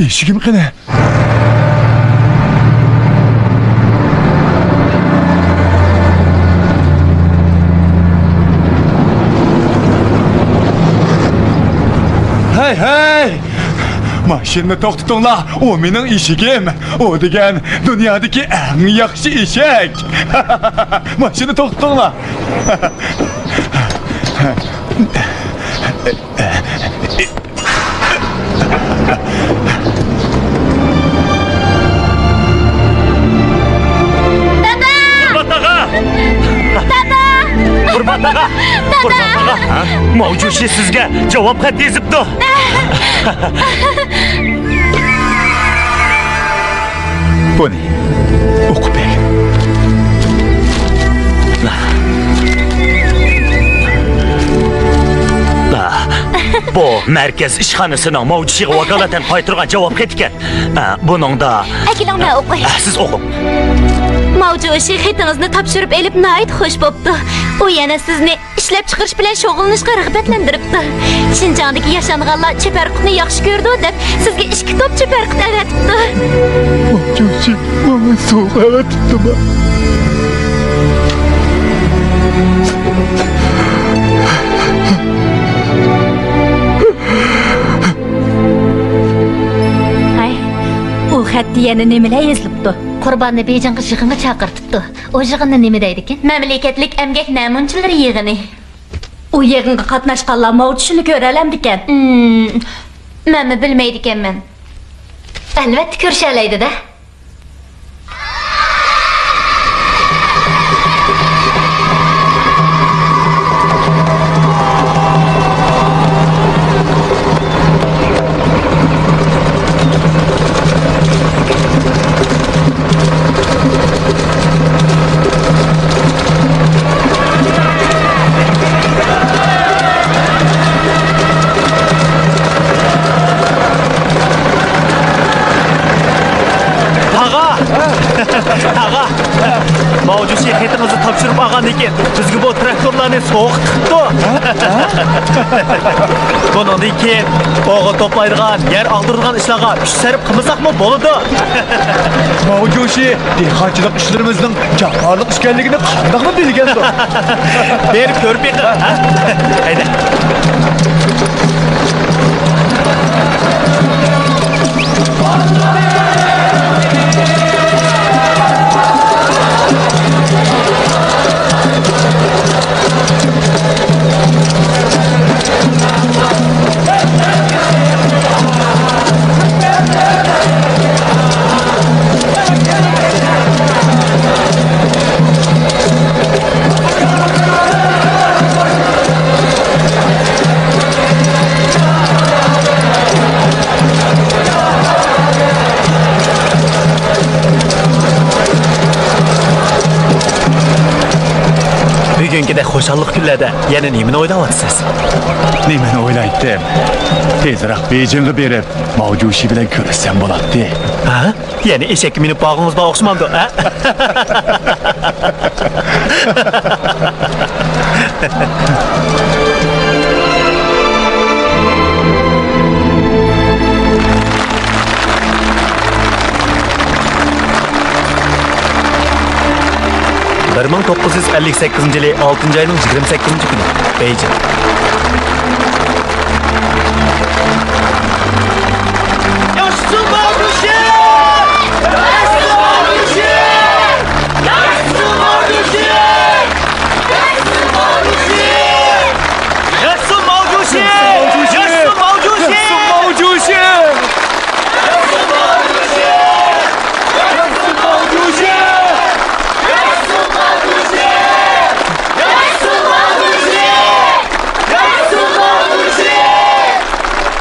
ئىشىكىم قېنى؟ ھەي، ھەي! ماشىنىنى توختىتىڭلار، ئۇ مېنىڭ ئىشىكىم. ئۇ دېگەن دۇنيادىكى ئەڭ ياخشى ئىشىك. ماشىنىنى توختىتىڭلار. دادا! قۇربان تاغا! دادا! قۇربان تاغا! دادا! قۇربان تاغا! ھە؟ ماۋجۇشى سىزگە جاۋاب خەت يېزىپتۇ. بۇنى ئوقۇپ بېرىڭ. بۇ مەركەز ئىشخانىسىنىڭ ماۋجۇشىغا ۋاكالىتەن قايتۇرغان جاۋاب خېتى ئىكەن. ئە، بۇنىڭدا ئەكېلىڭ، مەن ئوقۇي. ئە، سىز ئوقۇڭ. ماۋجۇشى خېتىڭىزنى تاپشۇرۇپ ئېلىپ ناھايىتى خۇش بوپتۇ. ئۇ يەنە سىزنى ئىشلەپچىقىرىش بىلەن شۇغۇللىنىشقا رىغبەتلەندۈرۈپتۇ. شىنجاڭدىكى ياشانغانلار چېپەرقۇتنى ياخشى كۆرىدۇ دەپ، سىزگە ئىككى توپ چېپەرقۇت ئەۋەتىپتۇ. ماۋجۇشى ماڭا سوۋغا ئەۋەتىپتىما؟ ھەي، ئۇ خەتتە يەنە نېمىلەر يېزىلىپتۇ؟ قۇرباننى بېيجىڭغا يىغىنغا چاقىرتىپتۇ. ئۇ يىغىندا نېمە دەيدىكىن؟ مەملىكەتلىك ئەمگەك نەمۇنىچىلىرى يىغىنى. ئۇ يىغىنغا قاتناشقانلار ماۋجۇشىنى كۆرەلەمدىكەن؟ ئىم، مەنمۇ بىلمەيدىكەنمەن. ئەلۋەتتە كۆرۈشەلەيدۇ-دە. تاغا! تاغا! ماۋجۇشى خېتىڭىزنى تاپشۇرۇپ ئالغاندىن كېيىن، بىزگە بۇ تىراكتورلارنى سوۋغا قىپتۇ. بۇنىڭدىن كېيىن ئوغۇت توپلايدىغان، يەر ئاغدۇرىدىغان ئىشلارغا كۈچ سەرپ قىلمىساقمۇ بولىدۇ. ماۋجۇشى دېھقانچىلىق ئىشلىرىمىزنىڭ جاپالىق ئىكەنلىكىنى قانداقمۇ بىلگەندۇ؟ بېرىپ كۆرۈپ بېقىڭ، ھە؟ ھەيدە. بۈگۈنكىدەك خۇشاللىق كۈنلەردە يەنە نېمىنى ئويلاۋاتىسىز؟ نېمىنى ئويلايتتىم؟ تېزراق بېيجىڭغا بېرىپ، ماۋجۇشى بىلەن كۆرۈشسەم بولاتتى. ھە؟ يەنە ئېشەككە مىنىپ بارغىنىڭىز بار ئوخشىمامدۇ، ھە؟ بىر مىڭ توققۇز يۈز ئەللىك سەككىزىنچى يىلى ئالتىنچى ئاينىڭ يىگىرمە سەككىزىنچى كۈنى، بېيجىڭ. ياشىسۇن ماۋجۇشى! ياشىسۇن ماۋجۇشى! ياشىسۇن ماۋجۇشى! ياشىسۇن ماۋجۇشى!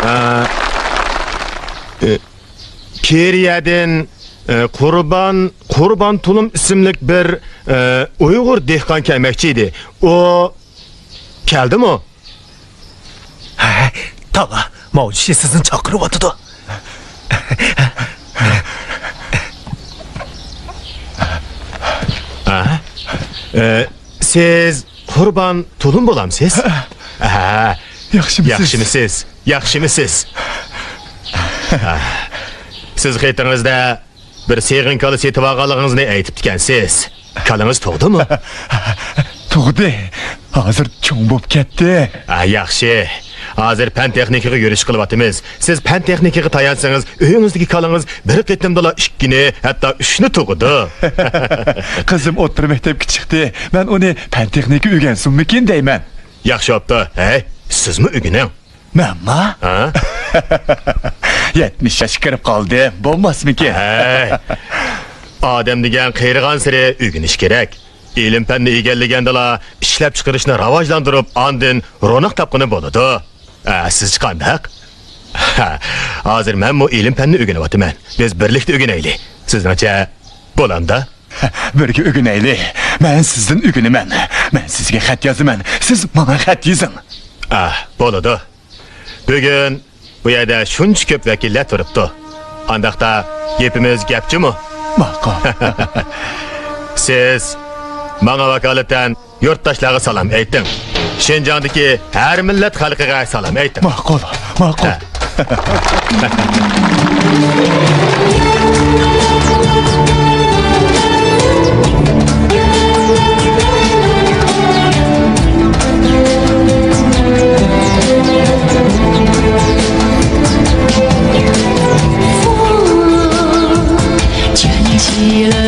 ئە، ئە، كېرىيەدىن، ئە، قۇربان، قۇربان تۇلۇم ئىسىملىك بىر، ئە، ئۇيغۇر دېھقان كەلمەكچى ئىدى. ئۇ كەلدىمۇ؟ ھە، تالا، ماۋجۇشى سىزنى چاقىرىۋاتىدۇ. ھە؟ ئە، سىز قۇربان تۇلۇم بولامسىز؟ ھە. ھە. ياخشىمۇسىز؟ ياخشىمۇسىز؟ ياخشىمۇسىز؟ ھە. سىز خېتىڭىزدە بىر سېغىن كالا سېتىۋالغانلىقىڭىزنى ئېيتىپتىكەنسىز. كالىڭىز تۇغدىمۇ؟ تۇغدى. ھازىر چوڭ بولۇپ كەتتى. ھە، ياخشى. ھازىر پەن تېخنىكىغا يۈرۈش قىلىۋاتىمىز. سىز پەن تېخنىكىغا تايانسىڭىز، ئۆيىڭىزدىكى كالىڭىز بىر قېتىمدىلا ئىككىنى، ھەتتا ئۈچنى تۇغىدۇ. قىزىم ئوتتۇرا مەكتەپكە چىقتى. مەن ئۇنى پەن تېخنىكا ئۆگەنسۇنمىكىن دەيمەن. ياخشى بوپتۇ. ھەي، سىزمۇ ئۆگىنىڭ. مەنما؟ ھە؟ يەتمىش ياشقا كىرىپ قالدىم. بولماسمىكىن؟ ھەي. ئادەم دېگەن قېرىغانسېرى ئۆگىنىش كېرەك. ئىلىم-پەننى ئىگىلىگەندىلا، ئىشلەپچىقىرىشنى راۋاجلاندۇرۇپ، ئاندىن روناق تاپقىلى بولىدۇ. ئە، سىزچە قانداق؟ ھازىر مەنمۇ ئىلىم-پەننى ئۆگىنىۋاتىمەن. بىز بىرلىكتە ئۆگىنەيلى. سىزنىڭچە بولامدا؟ بىرگە ئۆگىنەيلى. مەن سىزدىن ئۆگىنىمەن. مەن سىزگە خەت يازىمەن. سىز ماڭا خەت يېزىڭ. ئە، بولىدۇ. بۈگۈن بۇ يەردە شۇنچە كۆپ ۋەكىللەر تۇرۇپتۇ. ئانداقتا گېپىمىز گەپ جۇمۇ؟ ماقۇل. سىز ماڭا ۋاكالىتەن يۇرتداشلارغا سالام ئېيتىڭ. شىنجاڭدىكى ھەر مىللەت خەلقىگە سالام ئېيتىڭ. ماقۇل، ماقۇل. ھە.